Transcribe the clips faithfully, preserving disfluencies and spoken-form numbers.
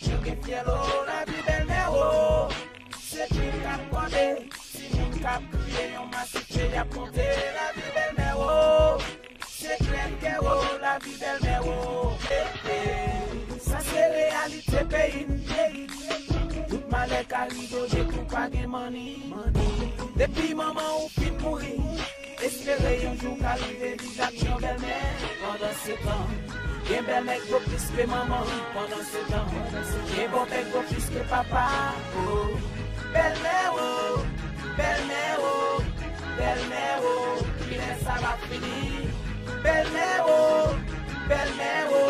Yo gen fyèl o, lavi bèlmè o. Se krim k ap konte, timoun k ap kriye, yon masif che y ap monte, lavi bèlmè o. Se krèv kè o, lavi bèlmè o. Eh, eh. Sa se reyalite peyi n, peyi n. Tout malè ka rive, oje tou pa gen manni. Depi manman ou fin mouri, espere yon jou ka rive viv ak yon bèlmè. Pandan se tan, gen bèlmè k dlo plis ke manman. Pandan se tan, gen bòpè k dlo plis ke papa. Oh. Bèlmè o, bèlmè o, bèlmè o, kilè sa va fini? Bèlmè o, bèlmè o,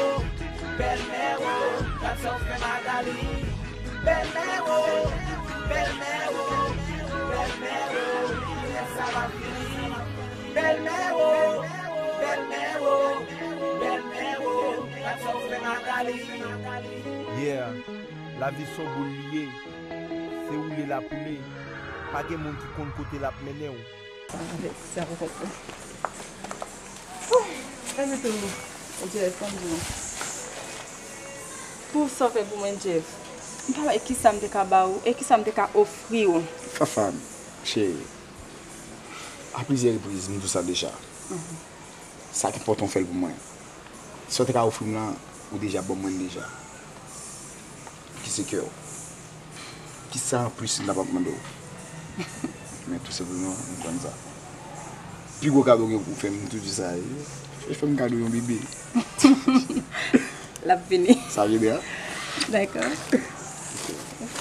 bèlmè o, gad sa w fè Magali. Bèlmè o, bèlmè o, bèlmè o, kilè sa va fini? Bèlmè o, bèlmè o, bèlmè o, gad sa w fè Magali. Yeah, lavi s on boul li ye. Se woule l ap woule. Pa gen moun ki konn kote l ap mennen w. Sa fè, sa fè. Ann mete w, Jeff, ann di w. Pou sa w fè pou mwen, Jeff, m pa wè kisa m te ka ba ou e kisa m te ka ofri w. Fafa, cheri, a plizyè repriz, m di w sa deja. Sa k enpòtan w fè l pou mwen. Sa w te ka ofri m lan, ou deja ban mwen l deja. Ki se kè w. Kisa anplis m ta p ap mande w? Men tou senpleman, m konn sa. Pi gwo kado w gen pou w fè m, m toujou di sa. Fè, fè m kado yon bebe. L ap vini. Sa vini a? Dakò. Ok. Ok.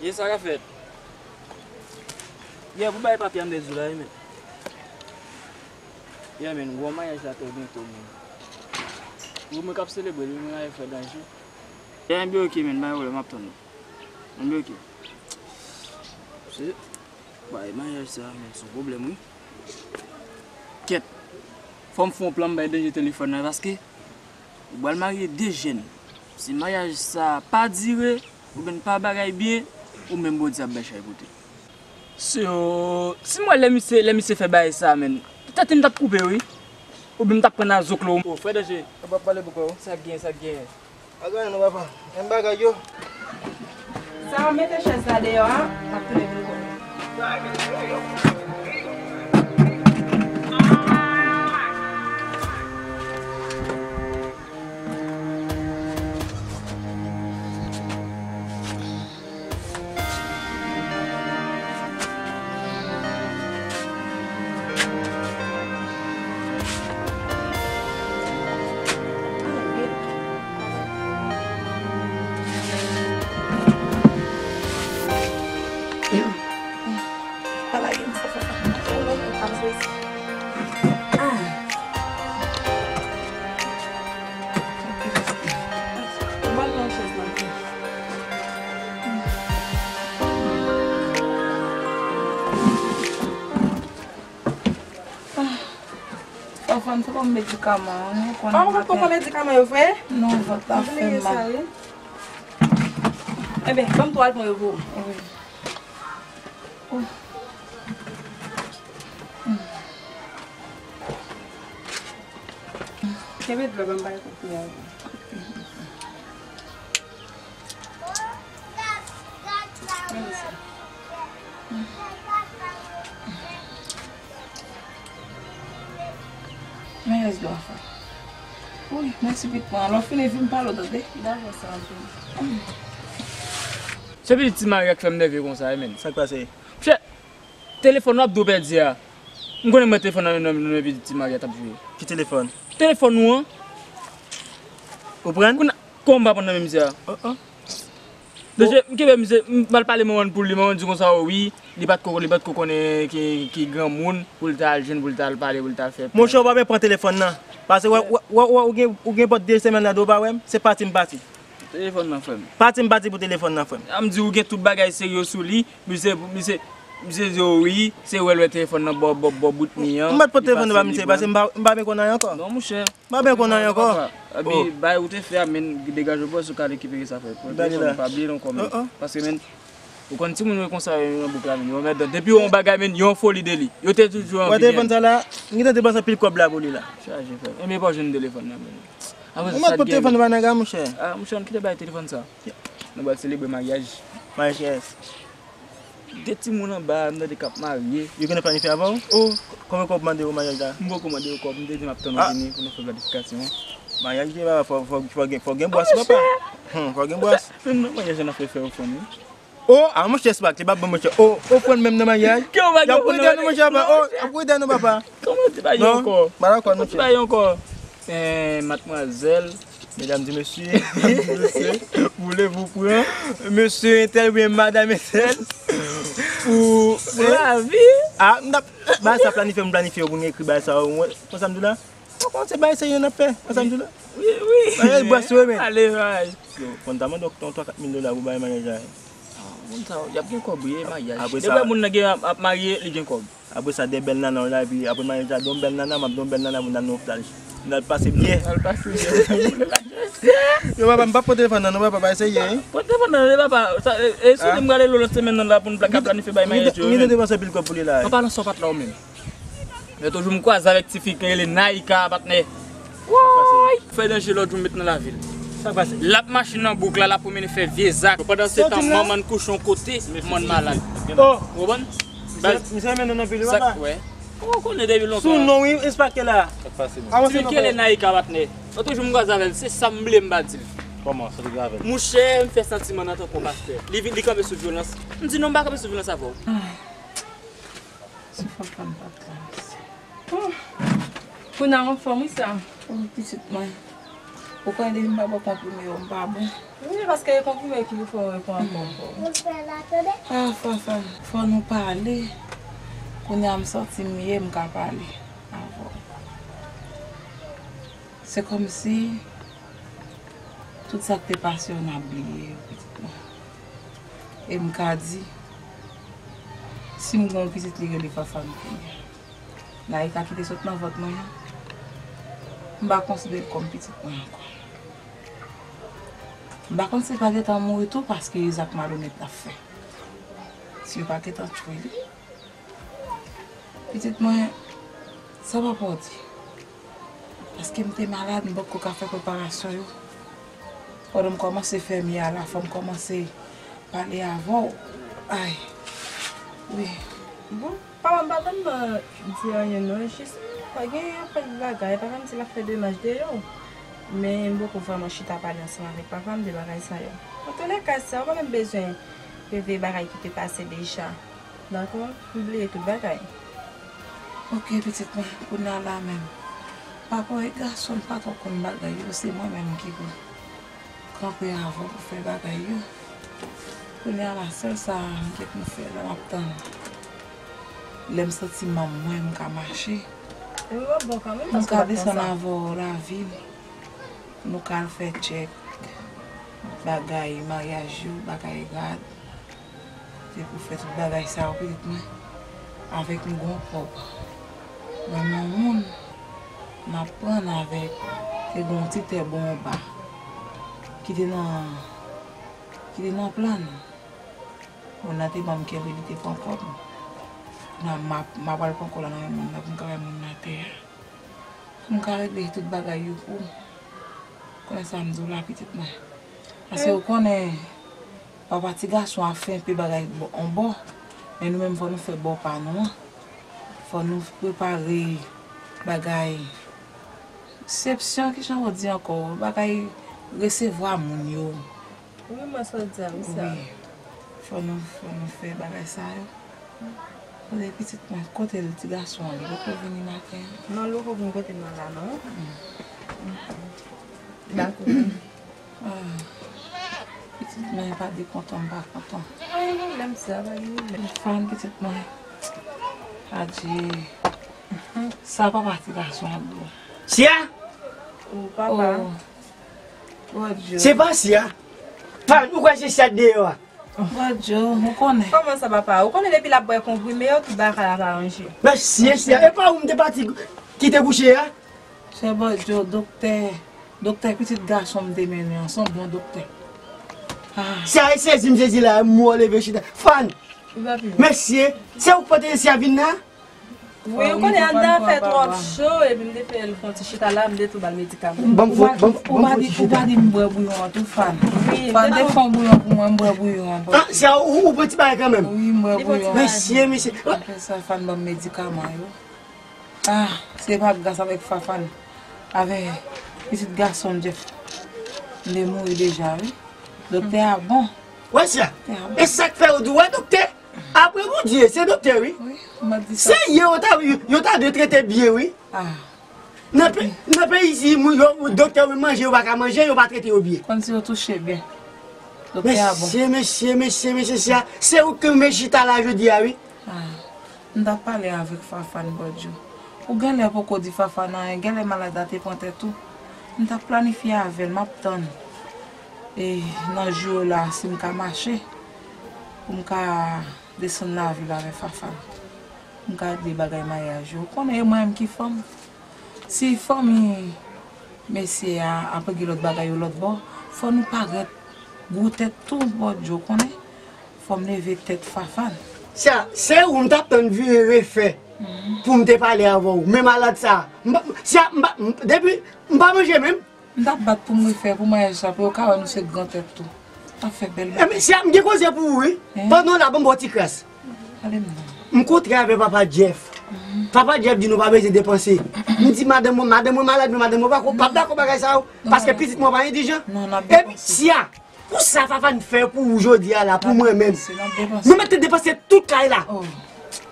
Ye sa k ap fèt? Ye pou bay papye a m te di w la, wi, men. Ye, men, gwo maryaj la twò byento, men. Wi, mwen k ap selebre l, wi, mwen ale fè danje. Ye, men, byen ok, men, pa gen pwoblèm, m ap tann ou. Men, byen ok. Se Bay maryaj sa, men, se yon pwoblèm, wi. Kèt. Fò m fè yon plan, m bay Danje telefòn nan, paske ou pral marye de jèn. Si maryaj sa pa dire, oubyen pa bagay byen, ou menm Bondye ap bay chay pote. So, si m wè lè misye, lè misye fè bagay sa, men, tèt m t ap koupe, wi. Oubyen m t ap pran nan zoklo. O, frè Danje. Ou p ap pale pou kò w? Sa k gen, sa k gen? Bagay nou, papa. Menm bagay yo. Sa w mete chèz la deyò a, m ap tounen vin konnen. Pafwa m te ba w medikaman an, ou konn. Ah, ou pa t pran medikaman yo, vre? Non, vant la fè m mal. Enben, ban m tou al pran yo pou ou. Wi. Oh. Kenbe dlo, ban m bay kout men. Men rès dlo a fè. Wi, mèsi pitit mwen. Lè w fini, vin pale w tande. Dakò, sa anpil. Se pitit Ti Mari a k fè m nève konsa, wi, men. Sa k pase? Monchè, telefòn w ap di w pèdi a. M konnen mwen telefòn nan men, nan men pitit Ti Mari a t ap jwe. Ki telefòn? Telefòn ou an. Ou pran? Kounye a, kòman m pa pran nan men misye a? Oh, oh. Mesye, m kenbe misye, m al pale manman l pou li, manman l di konsa, o wi, li pa t ko, li pa t ko konnen ki, ki granmoun, pou l ta al jwenn, pou l ta al pale, pou l ta al fè. Monchè, ou pa bezwen pran telefòn nan. Paske wè, wè, wè, wè, ou gen, ou gen bò de semèn la, de ou pa wè m, se pati m pati. Telefòn nan, frè m. Pati m pati pou telefòn nan, frè m. A m di ou gen tout bagay serye sou li, misye, misye, misye di, o wi, se wè l wè telefòn nan bò, bò, bò bout mi an. M pa t pran telefòn nan ba misye, paske m pa, m pa byen konn anyen ankò. Non, monchè. M pa byen konn anyen ankò. Abi, bay ou te fè a, men degaje w, bò, si w ka rekipere sa, frè. Pran telefòn, pa bliye l ankò, men. Paske, men, Ou konn timoun yo konsa yo nan bouk la, men yo anmèdan. Depi yon bagay, men yon foli de li. Yo te toujou anvi gen. Wè telefòn sa la, m gentan depanse anpil kòb la pou li la. Chaje, frè. Enben pa jwenn telefòn nan, men. Apre sa, sa t gen telefòn nan pa nan ga, monchè. Ah, monchè, ann kite bay telefòn sa. Nou pral selebre maryaj. Maryaj kiyès? De timoun anba a, m tande k ap marye. Yo gentan planifye avè w? Oh. Konbyen kòb mande yo maryaj la? M poko mande yo kòb, m te di m ap tann ou vini pou nou fè planifikasyon an. Maryaj de papa, fò, fò, fò gen, fò gen bwas, papa. Hum, fò gen bwas. Menm nan maryaj la, n ap fè fè ofrann, wi. Oh, ah, monchè, se pa k li p ap bon, monchè. Oh, ofrann menm nan maryaj. Y ap kouri dèyè nou, monchè, papa. Oh, y ap kouri dèyè nou, papa. Kòman ti bagay ankò? Non, m pa dakò, monchè. Ti bagay ankò. Eh, madmwazèl, medam di mesye, mesye, voulez-vous prendre monsieur untel oubyen madam untel pou, pou lavi? Ah, m t ap, bagay sa planifye, m planifye, ou konn ekri bagay sa, ou konn sa m di la? Ou konn se bagay serye n ap fè, konn sa m di la? Wi, wi. Bagay bwasyo, men. Ale, bay. Yo, konn ta mande w yon twa kat mil dola pou bay maryaj la. Ah, moun sa yo, y ap gen kòb, wi, maryaj. Apre sa, depi moun nan gen ap, ap marye, li gen kòb. Apre sa, de bèl nana w la, epi apre maryaj la, de yon bèl nana, m ap de yon bèl nana pou n al nan lopital. N al pase byen. Al pase byen. Yo, papa, m p ap pran telefòn nan, non, papa, pa eseye, hein. Pran telefòn nan, non, papa. Sa, e, e, si m prale lo lòt semèn nan la pou n pla-, ka planifye bay maryaj yo, men. M gentan depanse anpil kòb pou li la. An palan sa w pa t la ou menm. Men toujou m kwaze avèk ti fi ki rele Naïka, patnè. Woy! Fè danje lòt jou m met nan lavil. Sa k pase? L ap mache nan bouk la, l ap pwomene fè vye zak. Pandan se tan, manman n kouche yon kote, manman n malad. Oh! Ou konprann? Misye, misye renmen nou anpil, wi, papa. Sa k, wè. Ou konnen depi lontan. Sou non, wi, enspektè la. Sa k pase, menm? Ti fi ki rele Naïka, patnè. Lòt jou m kwaze avè l, se sa m bliye m pa di l. Kòman? Sa te gen avè l? Monchè, m fè santiman nan tankou yon pastè. Li vin, li kanpe sou vyolans. M di non, m pa kanpe sou vyolans avè w. Ay. Sou fòt pa m pa t la, mèsi. Oh, Kouna anfòm wi sa. Oh, pitit mwen. Ou konnen depi m pa bò konprime yo, m pa bon. Wi, paske e konprime ki fè w repran ankò. Ah, fò, fò, fò nou pale. Kounye a m santi m ye, m ka pale avè w. Se kòmsi tout sa k te pase yo n ap bliye yo, pitit mwen. E m ka di, si m gen yon pitit, li rele Fafan kounye a. Naïka ki te sot nan vant mwen an, m pa konsidere l kòm pitit mwen ankò. M pa konn si l pa gentan mouri tou paske e zak malonèt l ap fè. Si yo pa gentan tchwe li. Pitit mwen, sa papa w di? Paske m te malad, m poko ka fè preparasyon yo. Pandan m kòmanse fèmye a la, fò m kòmanse pale avè w. Ay, wi. Bon, papa m pa tèlman di anyen non, jis pa gen yon pakèt bagay, papa m di l ap fè demach deyò. Men m poko vrèman chita pale ansanm avèk papa m de bagay sa yo. Antoulèka, sa, ou pa menm bezwen reveye bagay ki te pase deja. Dakò, m bliye tout bagay. Ok, pitit mwen, kounye a la menm. Papa w e gason l pa twò konn bagay yo, se mwen menm ki pou kanpe avè w pou fè bagay yo. Kounye a la, sèl sa m gen pou m fè lè m ap tann. Lè m santi manm mwen, m ka mache. M ka desann avè w lavil. Nou ka al fè tchèk bagay maryaj yo, bagay rad. Se pou fè tout bagay sa yo pitit mwen. Avèk m gon kòb nan men yon moun, m ap pran avèk, te gon ti tè bon anba ki te nan, ki te nan plan. Moun nan te ban m kenbe, li te pran kòb. Nan m ap, m ap al pran kòb la nan men moun nan pou m ka bay moun nan tè a. Pou m ka regle tout bagay yo pou ou. Konnen sa m di w la, pitit mwen. Paske ou konnen, papa ti gason a fè enpe bagay bò, on bò, men nou menm fò nou fè bò pa nou an. Fò nou prepare bagay. Resepsyon, kijan w di ankò? Bagay resevwa moun yo. Wi, mwen sa w di a, wi, sa. Wi. Fò nou, fò nou fè bagay sa yo. Kote pitit mwen, kote l, ti gason an, li poko vini maten an? Non, li poko vin kote mwen la, non. Hmm. Dakò. Ah. Pitit mwen pa de kontan, m pa kontan. Pa gen pwoblèm, sa, pa gen pwoblèm. Fann pitit mwen. Adje. Sa papa ti gason an di w. Siya? O, papa. Oh. Bondye. Se pa Siya. Fann, ou kwè se Siya k deyò a? Bondye, ou konnen. Kòman sa, papa? Ou konnen depi l ap bwè konprime yo, tout bagay ap aranje. Men Siya, Siya, e pa ou m te pati kite kouche a? Se Bondye, doktè, doktè pitit gason m te mennen an, se yon bon doktè. Sa e sezi m sezi la, m wè w leve chita. Fann, mesye, se ou k pote Sia vin la? Wi, ou konnen an nan fè twòp cho, epi m te fè l fè yon ti chita la, m te tou ba l medikaman. Ban m fon, ban m fon ti chita. Ou pa di m bwè bouyon an tou, Fann. Fann te fè yon bouyon pou mwen, m bwè bouyon an. Ah, Sia, ou, ou pran ti bagay kanmenm. Wi, m bwè bouyon. Mesye, mesye. Apre sa, Fann ban m medikaman yo. Ah, se pa gras avèk Fafan, avèk pitit gason m Jeff, m te mouri deja, wi. Doktè a bon. Wè sa. Doktè a bon. E sa k fè yo di w wè doktè? Apre Bondye, se doktè, wi. Wi, m ap di sa. Se yo ta, yo ta dwe trete byen, wi. Ah. Nan pe-, nan peyi isi, moun yo, doktè yo manje, yo pa ka manje, yo pa trete yo byen. Kòmsi yo touche byen. Doktè a bon. Mesye, mesye, mesye, mesye, se, se ou ki mèt chita la jodi a, wi. Ah. M t ap pale avèk Fafan, Bòdjou. Ou genlè poko di Fafan anyen, genlè malad la te pran tèt ou. M t ap planifye avè l, m ap tann. E nan jou yo la, si m ka mache, pou m ka desann lavil avè Fafan. M ka regle bagay maryaj yo. Ou konnen e mwen menm ki fanm. Si fanmi mesye a ap regle lòt bagay yo lòt bò, fò nou parèt gwo tèt tou, Bòdjou, ou konnen. Fò m leve tèt Fafan. Sa, se ou m t ap tann vire refè pou m te pale avè w. Men malad sa, m pa, sa, m pa, m, depi, m pa manje menm. M t ap bat pou m refè pou maryaj sa, pou yo ka wè nou se gran tèt tou. N ap fè bèl bagay. Ebyen, sa, m gen koze pou ou, wi. Pandan w la, ban m ba w ti kras. Pale m non. M kontre avè papa Jeff. Papa Jeff di nou pa bezwen depanse. M di madanm mwen, madanm mwen malad, men madanm mwen pa ko-, p ap dakò bagay sa yo. Paske pitit mwen pa endijan. Non, n ap depanse. Ebyen, Sia, pou sa Fafan fè pou ou jodi a la, pou mwen menm. N ap depanse, n ap depanse. Nou mèt te depanse tout kay la. Oh.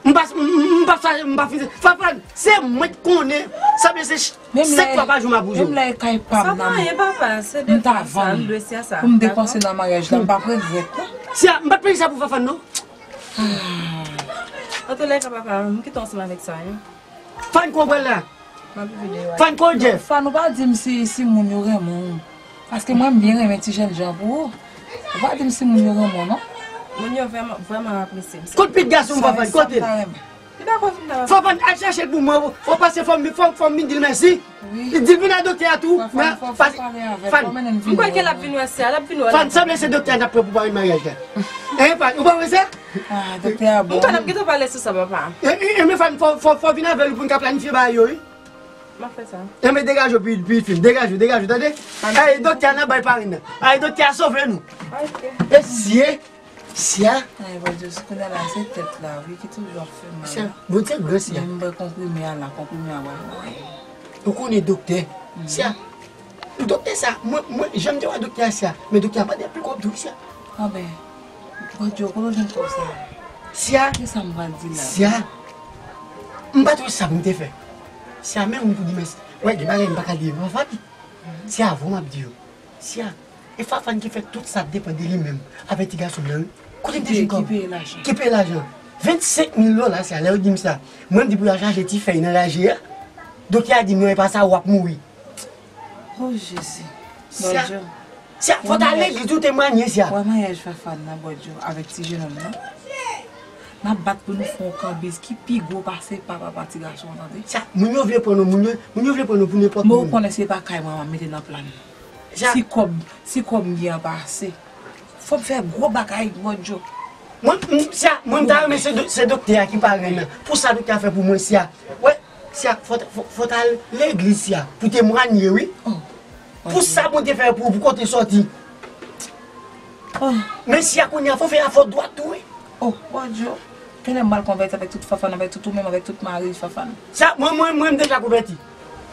M pa, m, m, m pa sa, m pa fin. Fafan, se mwen k konnen. Sa vle se ch-, sèt fwa pa jou m ap wouze w. Menm lè e kay pa m nan men. Sa pa anyen, papa, se de fwa sa, m dwe Sia sa. Pou m depanse nan maryaj la, m p ap regrèt non. Sia, m pa t peye sa pou Fafan non. Antoulèka, papa, m kite w ansanm avèk sa, wi. Fann konprann la. M ap vide, wi. Fann konn Jeff. Fann, ou pa di m si, si moun yo renmen w. Paske mwen, m byen renmen ti jènjan pou ou. Ou pa di m si moun yo renmen w, non. Moun yo vrèman, vrèman apresye m. Kote pitit gason m, Fafan? Kote l? Li pa konn vin la. Fafan, al chache l pou mwen. Fò pase, fò m, fò, fò m vin di l mèsi. Wi. Di l vin a doktè a tou. Fò, fò, fò pale avè l, fò mennen l vin wè mwen. M kwè ke l ap vin wè Sia, l ap vin wè. Fann, sanble se doktè a n ap pran pou pare maryaj la. Hein, Fann, ou pa wè sa? Ah, doktè a bon. M pa t ap gentan pale sou sa, papa. E, e, e, men Fann, fò, fò, fò vin avè l pou n ka planifye bagay yo, wi. M ap fè sa. Enben, degaje w pi, pi fim. Degaje w, degaje w, tande? Ay, doktè a n ap bay parenn nan. Ay, doktè a sove nou. Ok. Mesye. Sia. Ay, Bondye, se kounye a la, se tèt la, wi, ki toujou ap fè mal. Sia, Bondye gran, Sia. Men m pran konprime a la, konprime a wè. Ou konnen doktè. Sia. Doktè sa, mwen, mwen, jan m te wè doktè a, Sia. Men doktè a pa de pli kòb tou, Sia. Anben, Bondye, kote w jwenn kòb sa? Sia. Kisa m pral di la? Sia. M pa t wè sa pou m te fè. Sia, men moun pou di mèsi. Wè, gen bagay m pa ka di, m pa fè. Sia, avan m ap di yo. Sia. E Fafan ki fè tout sa depann de li menm avèk ti gason m nan, wi. Kote m te jwenn kòb? Ki peye lajan? Ki peye lajan? Vennsenk mil dola, Sia, lè yo di m sa. Mwen, m di pou y al chache ti fèy nan raje a. Doktè a di m non, e pa sa, w ap mouri. Oh, Jezi. Sia, Bondye. Sia, fò w t al legliz ou temwanye, Sia. Wè maryaj Fafan nan, Bondye, avèk ti jenòm nan. N ap bat pou nou fè yon kanbiz ki pi gwo pase pa papa ti gason an, tande. Sa, moun yo vle pran nou, moun yo, moun yo vle pran nou pou nenpòt moun. Men ou konnen se pa kay mwen m ap mete nan plan. Sa. Si kòb, si kòb m gen an pa ase, fò m fè gwo bagay, Bondye. Mwen, m, sa, mwen m ta renmen se do-, se doktè a ki parenn nan. Pou sa doktè a fè pou mwen, Sia. Wè, Sia, fò, fò, fò w t al legliz, Sia, pou temwanye, wi. Oh. Pou sa Bondye fè pou ou, pou kote w sòti. Oh. Men Sia kounye a, fò w fè afè w dwat tou, wi. Oh, Bondye. Genlè m pral konvèti avèk tout Fafan, avèk tout ou menm, avèk tout mari Fafan. Sa, mwen, mwen, mwen, m deja konvèti.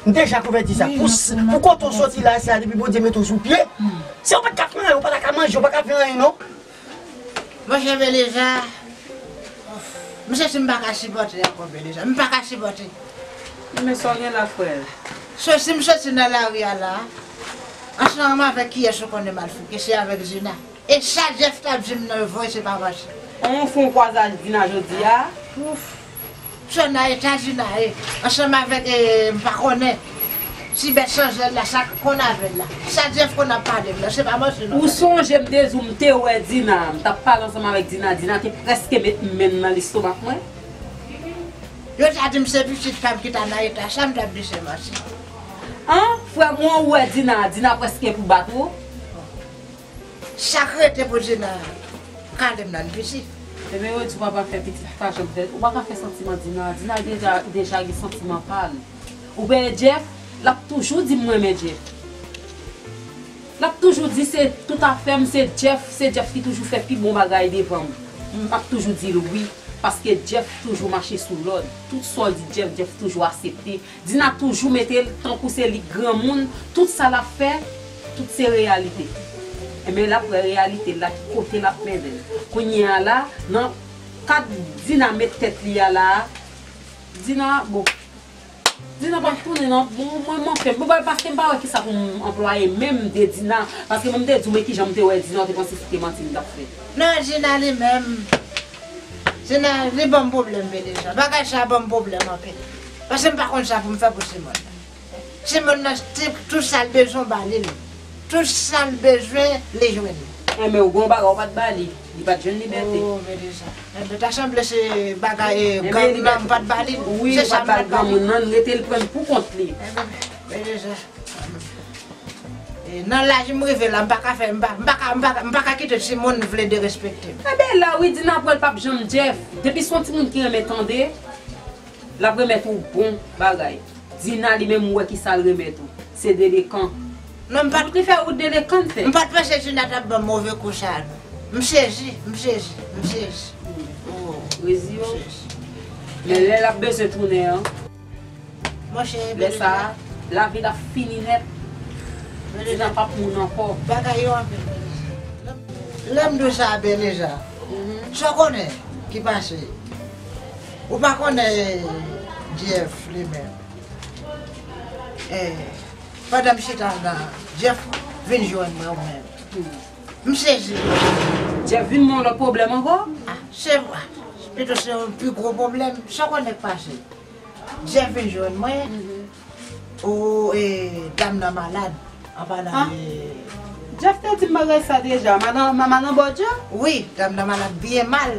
M deja konvèti sa. Wi, pou, pou kote w sòti la, Sia, depi Bondye mete w sou pye. Hmm. Sia, ou pa t ka fè anyen, ou pa ta ka manje, ou pa ka fè anyen, non. Monchè Beliza, m santi m pa ka sipòte ankò, Beliza. M pa ka sipòte. Men sa w gen la, frè? Soti m soti nan lari a la, ansanm avèk kiyès ou konnen m al fouke, se avèk Zina. E sa Jeff t ap di m nan, e vre, se pa manti. On fon kwazaj Zina jodi a. Ouf. Sona Etazini ye, ansanm avèk, e, m pa konnen, ti bèt san zèl la, sa k konn avè l la. Sa Jeff konn ap pale m nan, se pa manti non. Ou sonje m te di w m te wè Dina, m t ap pale ansanm avèk Dina, Dina te prèske met men l nan lestomak mwen. Yo ta di m se pitit pa m ki ta nan eta sa, m t ap di se manti. An, frè mwen, ou wè Dina, Dina prèske pou bat ou. Sa k rete pou Dina, kale m nan piti. Ebyen, yo di w pa pa fè pitit pa janm fè. Ou pa ka fè santiman Dina. Dina deja, deja gen santiman pa l. Ou wè Jeff, l ap toujou di m renmen Jeff. L ap toujou di se tout afè m, se Jeff, se Jeff ki toujou fè pi bon bagay devan m. M ap toujou di l wi, paske Jeff toujou mache sou lòd. Tout sa w di Jeff, Jeff toujou asepte. Dina toujou mete l tankou se li granmoun, tout sa l ap fè, tout se reyalite. Ebyen, l ap wè reyalite l la, ki kote l ap mennen l. Kounye a la, nan kad Dina met tèt li a la, Dina, bon, Dina p ap tounen nan, bon, mwen, mwen fè, mwen, paske m pa wè kisa pou m anplwaye menm de Dina, paske mwen m te di w, men kijan m te wè Dina, w te panse se te manti m t ap fè. Non, Dina li menm, Dina, li ban m pwoblèm, Beliza. Bagay sa ban m pwoblèm anpil. Paske m pa konn sa pou m fè pou Simon nan. Simon nan, tout sa l bezwen, w ba li l. Tout sa l bezwen, li jwenn li. Enben, ou gen yon bagay, ou pa t ba li. Li pa t jwenn libète. Oh, Beliza. Enben, ta sanble se bagay, e, gang nan, m pa t ba li l. Wi, ou pa t ba l granmoun nan, li rete l pran l pou kont li. Enben, Beliza. E, nan laj m rive la, m pa ka fè, m pa, m pa ka, m pa ka, m pa ka kite Simon vle derespekte m. Enben, la, wi, Dina pran l p ap janm Jeff. Depi se yon timoun ki renmen tande, l ap remèt ou bon bagay. Dina li menm ou wè kisa l remèt ou. Se delekan. Non, m pa t, li fè ou delekan fè. M pa t panse Dina t ap ban m move kou sa a, non. M sezi, m sezi, m sezi. Oh, rezi yo. M sezi. Men lè l ap bezwen tounen an, monchè, lè sa a, lavi l ap fini nèt. Dina p ap moun ankò. Bagay yo anpil. Lè m di w sa, Beliza, sa w konnen ki pase? Ou pa konnen Jeff li menm. Eh, pandan m chita la, Jeff vin jwenn mwen ou menm. M sezi. Jeff vin mwen yon lòt pwoblèm ankò? Ah, se, pito se yon pi gwo pwoblèm. Sa w konnen k pase? Jeff vin jwenn mwen. Ou, e, dam nan malad. An palan de Jeff te di m bagay sa deja. Madan, manman nan bò Jeff? Wi, dam nan malad byen mal.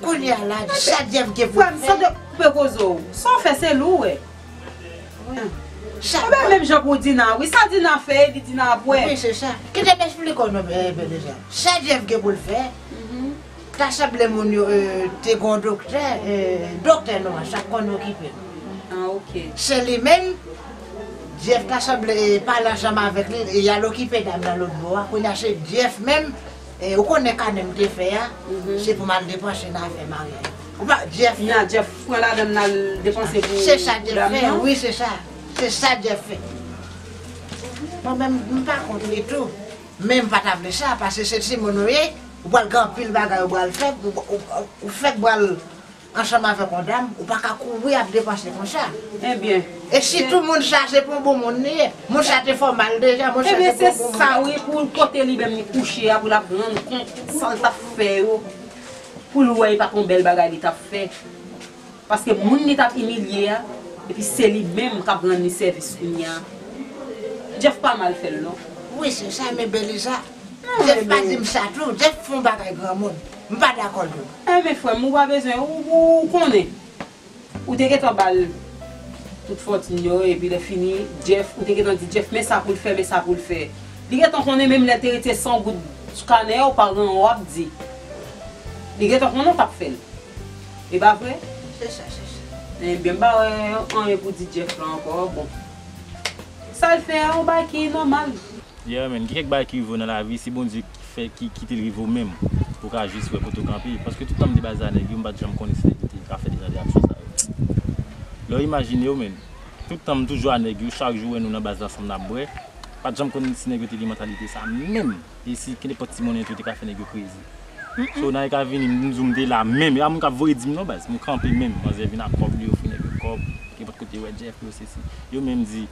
Kounye a la, sa Jeff gen pou l fè? Frè m, san de koupe koze w. Sa w fè, se li w wè. Sa. Ou menm jan pou Dina, wi. Sa Dina fè, e li Dina ap wè. Wi, se sa. Kite m esplike w non, eh, Beliza. Sa Jeff gen pou l fè, ta sanble moun yo, eh, te gen yon doktè, eh, doktè nou an, sa k konn okipe nou. Ah, ok. Se li menm, Jeff ta sanble, eh, pale ansanm avèk li, e y al okipe dam nan lòt bò a. Kounye a se Jeff menm, eh, ou konnen kanè m te fè a, se pou m al depanse nan afè maryaj. Ou pa, Jeff. Nya Jeff pran ladan l al depanse pou dam nan? Se sa Jeff fè, wi, se sa. Se sa Jeff fè. Mwen menm, m pa kont li tou. Men m pa ta vle sa, paske se timoun ou ye, ou pral gen anpil bagay ou pral fè, ou, ou, ou, ou fèk pral ansanm avèk yon dam, ou pa ka kouri ap depanse konsa. Ebyen. E sitou moun sa, se pa yon bon moun li ye. Moun sa te fè w mal deja, moun sa se pa yon bon moun. Ebyen, se sa, wi, pou kote li menm li kouche a, pou l ap rann kont sa l t ap fè yo, pou l wè e pa t yon bèl bagay li t ap fè. Paske moun li t ap imilye a, epi se li menm k ap rann li sèvis kounye a. Jeff pa mal fè l, non. Wi, se sa, men Beliza. Jeff pa di m sa tou. Jeff fè yon bagay granmoun. M pa dakò l tou. Enben, frè m, ou pa bezwen, ou, ou, ou konnen. Ou te gentan ba l tout fòtin yo, epi lè fini, Jeff, ou te gentan di Jeff, men sa pou l fè, men sa pou l fè. Li gentan konnen menm lè l te retire san goud sou kanè a, ou pa gen anyen w ap di. Li gentan konnen w t ap fè l. E pa vre? Se sa, se sa. Ebyen, m pa wè anyen pou di Jeff la ankò. Bon. Sa l fè a, yon bagay ki nòmal. Yeah, man. Gen kèk bagay ki rive w nan lavi, se Bondye ki fè, ki kite l rive w menm. Pou w ka jis wè kote w kanpe. Paske tout tan m te baz a nèg yo, m pa t janm konnen si nèg yo te ka fè de jan de aksyon sa yo. Lè w imajine w, man. Tout tan m toujou a nèg yo, chak jou w wè nou nan baz la ansanm n ap bwè. Pa t janm konnen si nèg yo te gen mantalite sa menm. E si nenpòt ti monnen tou te ka fè nèg yo krezi. So, nan e ka vini, m di w m te la menm. E pa moun k ap voye di m non, baz. M kanpe menm. Manzè vin ak kòb, li ofri nèg yo kòb. Nenpòt kote wè Jeff, yo sesi. Yo menm di,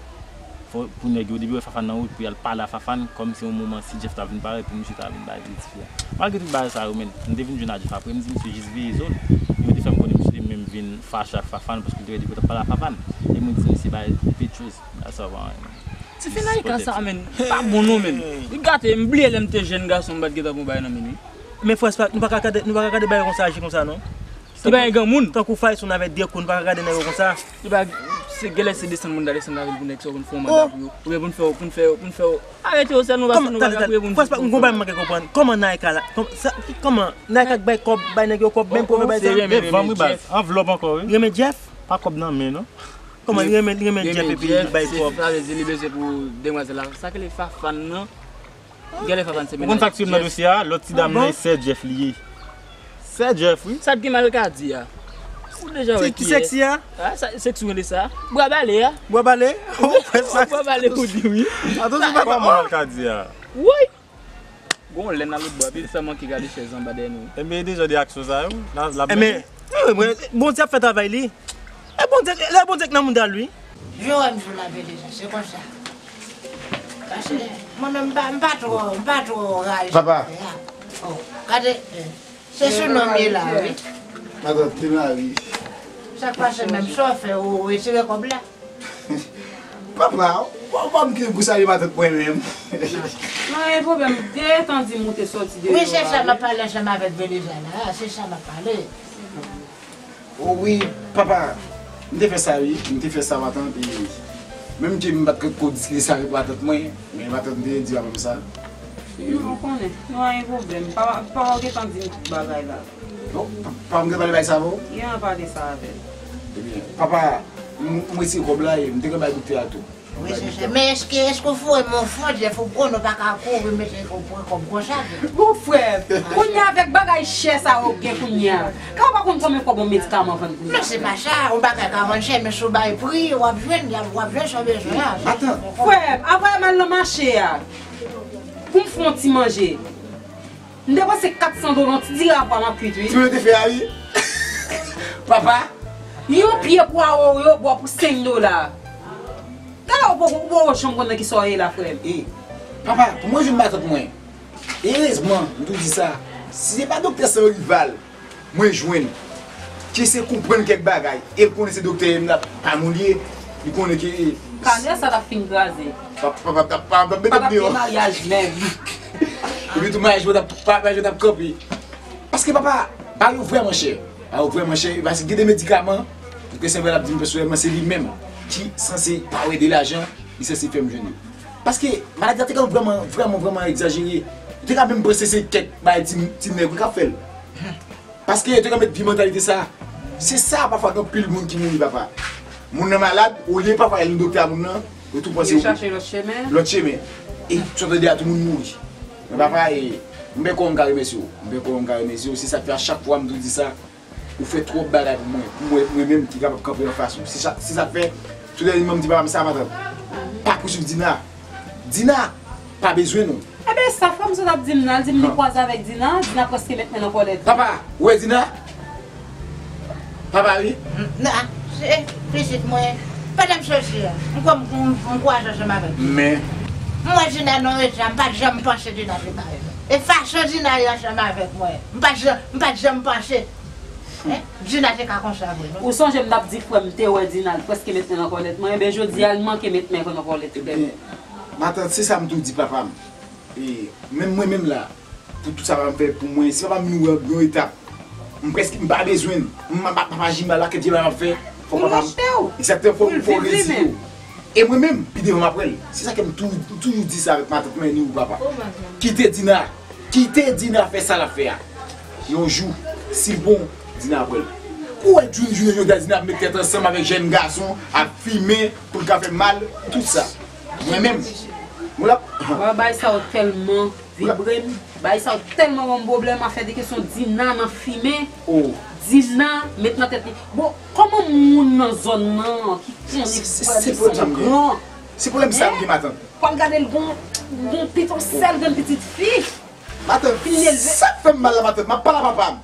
fò, pou nèg yo, depi wè Fafane nan wout, pou y al pale a Fafane, kòm se yon moman, si Jeff ta vin parèt, pou misye ta vin bay ti fi a. Malgre tout bagay sa yo, men, m te vin jwenn a Jeff apre, m di misye jis veye zo l. Yo te fè m konnen misye te menm vin fache ak Fafane, paske l te wè depi w t ap pale a Fafane. E mwen di misye bay pechòz, sa pa anyen. Ti fi nan ikan sa, men, pa bon non, men. Li gate, m bliye lè m te jèn gason, m pa t gentan gon bagay nan men li. Men frè, se pa, nou pa ka gade, nou pa ka gade bagay konsa, aji konsa, non. Li pa yon granmoun. Tankou Fayson avèk Deco, nou pa ka gade nèg yo konsa. Li pa, Se genlè se desann moun ta desann ravil pou nèg sa, pou n fè yon manda pou yo. Oubyen pou n fè, pou n fè, pou n fè. Arete yo sèlman paske nou pa ka priye pou n fè. Frans, pa m gon bagay m manke konprann. Kòman Naïka la? Kòman sa, kòman Naïka k bay kòb, bay nèg yo kòb, menm pwovèb bay sa? Devan wi baz. Anvlòp ankò wi. Renmen Jeff? Pa kòb nan men non. Kòman li renmen, li renmen Jeff epi li bay kòb? Sa vle di li bezwen pou demwazèl la. Sa k rele Fafane nan. Genlè Fafane se mennaj Jeff. Ou konn sa k swiv nan dosye a? Lòt ti dam nan e sè Jeff li ye. Sè Jeff wi. Sa t gen mal ka di a? Ou deja wè kiyès? Ti seksi a? Ah, sa seksi w rele sa? Bwa bale a? Bwa bale? Ou wè sa? Bwa bale ou di wi. Atann se pa mal ka di a. Woy! Gon lè n al lòt bò epi sa manke gade chèz anba dèyè nou. Ebyen e deja de aksyon sa yo. L ap mennen. Ebyen, Bondye ap fè travay li. E Bondye, lè Bondye k nan mouda l wi. Jan w wè m sou lape deja, se konsa. Paske mwen menm m pa, m pa twò, m pa twò raje. Papa. Oh, gade, eh, se sou non m ye la wi. Matant te mari. Sa k pase menm, sa w fè, ou retire kòb la? Papa, w pa m ki pou salye matant mwen menm. Non, gen pwoblèm, m te gentan di m ou te sòti deyò a. Wi, se sa m ap pale ansanm avèk Beliza la, se sa m ap pale. O wi, papa, m te fè sa wi, m te fè sa matant, e menm ke m pa t ko diskite sa avèk matant mwen, men matant m te di papa m sa. Non, ou konnen, non, anyen pwoblèm. Papa, papa w gentan di m tout bagay la. Non, pa, pa m gen pale bay sa avè w? Gen an pale sa avè l. Ebyen, papa, m, m retire kòb la e m te gen bay doktè a tou. Wi, se sa. Men èske, èske w foure m yon fon, Jeff, ou konn ou pa ka kouri mete kòb, pran kòb konsa, Jeff? Bon, frè, kounye a avèk bagay chè sa yo gen kounye a. Ka w pa konn konbyen kòb yon medikaman vann kounye a? Non, se pa sa, yon bagay ka vann chè, men si w bay pri, w ap jwenn, w ap jwenn sa w bezwen an. Atann. Frè, apre m al nan mache a, pou m fè yon ti manje. M depanse kat san dola, yon ti diri a pwa m ap kwit wi. Tou yo te fè a wi. Papa. Yon pye pwawo yo ba w pou senk dola. Gade w poko, w poko janm konn nan kisa w ye la, frè m. E, papa, pou mwen jwenn matant mwen. Erezman, m tou di sa, si se pa doktè San Rival, mwen jwenn, ki se konprann kèk bagay, e l konnen se doktè m la, pa moun li ye, li konnen ke. Karyè sa t ap fin kraze. Pa, pa, pa, pa, pa, pa mete m deyò. Pa t ap gen maryaj menm. Epi tou maryaj mwen t ap, pa, maryaj mwen t ap kanpe. Paske papa, bagay yo vrèman chè. Bagay yo vrèman chè, paske gen de medikaman, doktè San Rival ap di m pèsonèlman, se li menm ki sanse pa wè de lajan, li sanse fè m jwenn yo. Paske maladi a te ka vrèman, vrèman, vrèman egzajere. Ou te ka menm panse se kèk bagay ti, ti nèg wi k ap fè l. Paske yo te ka met vye mantalite sa. Se sa, pafwa, gen anpil moun ki mouri, papa. Moun nan malad, olye pafwa al nan doktè a moun nan, yo tou panse yo chache lòt chemen. Lòt chemen. E sa w tande a, tout moun mouri. Men papa, e, m pè kwè m ka remèsye w. M pè kwè m ka remèsye w. Se sa k fè a chak fwa m tou di sa. Ou fè twòp bagay pou mwen, pou mwen, mwen menm ki kapab kanpe anfas ou. Se sa, se sa k fè, tou dènyèman m di papa m sa, matant. Pa pouswiv Dina. Dina pa bezwen nou. Ebyen, sa frè m sot ap di m nan, l di m li kwaze avèk Dina, Dina prèske met men nan kòlèt. Papa, ou wè Dina? Papa, wi. Nan, se pitit mwen. Pandan m soti a, m kwè m, m, m kwaze ansanm avèk Dina. Men. M wè Dina nan eta, m pa t janm panse Dina te bay. E fason Dina ye ansanm avèk mwen, m pa t janm, m pa t janm panse. Hein? Dina te ka konsa vre, non? Ou sonje m t ap di frè m te wè Dina, l prèske met men nan kòlèt mwen. Ebyen, jodi a, l manke met men nan kòlèt frè m. Ebyen, matant, se sa m tou di papa m. E, menm mwen menm la, pou tout sa papa m fè pou mwen, si papa m vin wè m yon etap, m prèske, m pa bezwen l. M, m, papa Jimba la, kèt Jimba m ap fè, fòk papa m. Pou l rejte w. Egzakteman, fòk, fòk l rejte w. E mwen menm, pi devan m ap wè l. Se sa ke m tou, m toujou di sa avèk matant mwen, ni ou papa. Kite Dina. Kite Dina fè sa l ap fè a. Yon jou, si l bon, Dina ap wè l. Ou wè Jun, Jun, jodi a Dina ap met tèt ansanm avèk jèn gason, ap fimen, pou l ka fè mal, tout sa. Mwen menm, mwen l ap. Wè, bagay sa yo tèlman vibre m. Bagay sa yo tèlman ban m pwoblèm, afè de kesyon Dina nan fimen. Oh. Dina met nan tèt li. Bon, kòman moun nan zòn nan ki konnen frè li se yon gran. Se pwoblèm sa m gen, matant. Pral gade l gon, gon pitansèl grenn pitit fi. Matant, sa k fè m mal la, matant, m ap pale a papa m.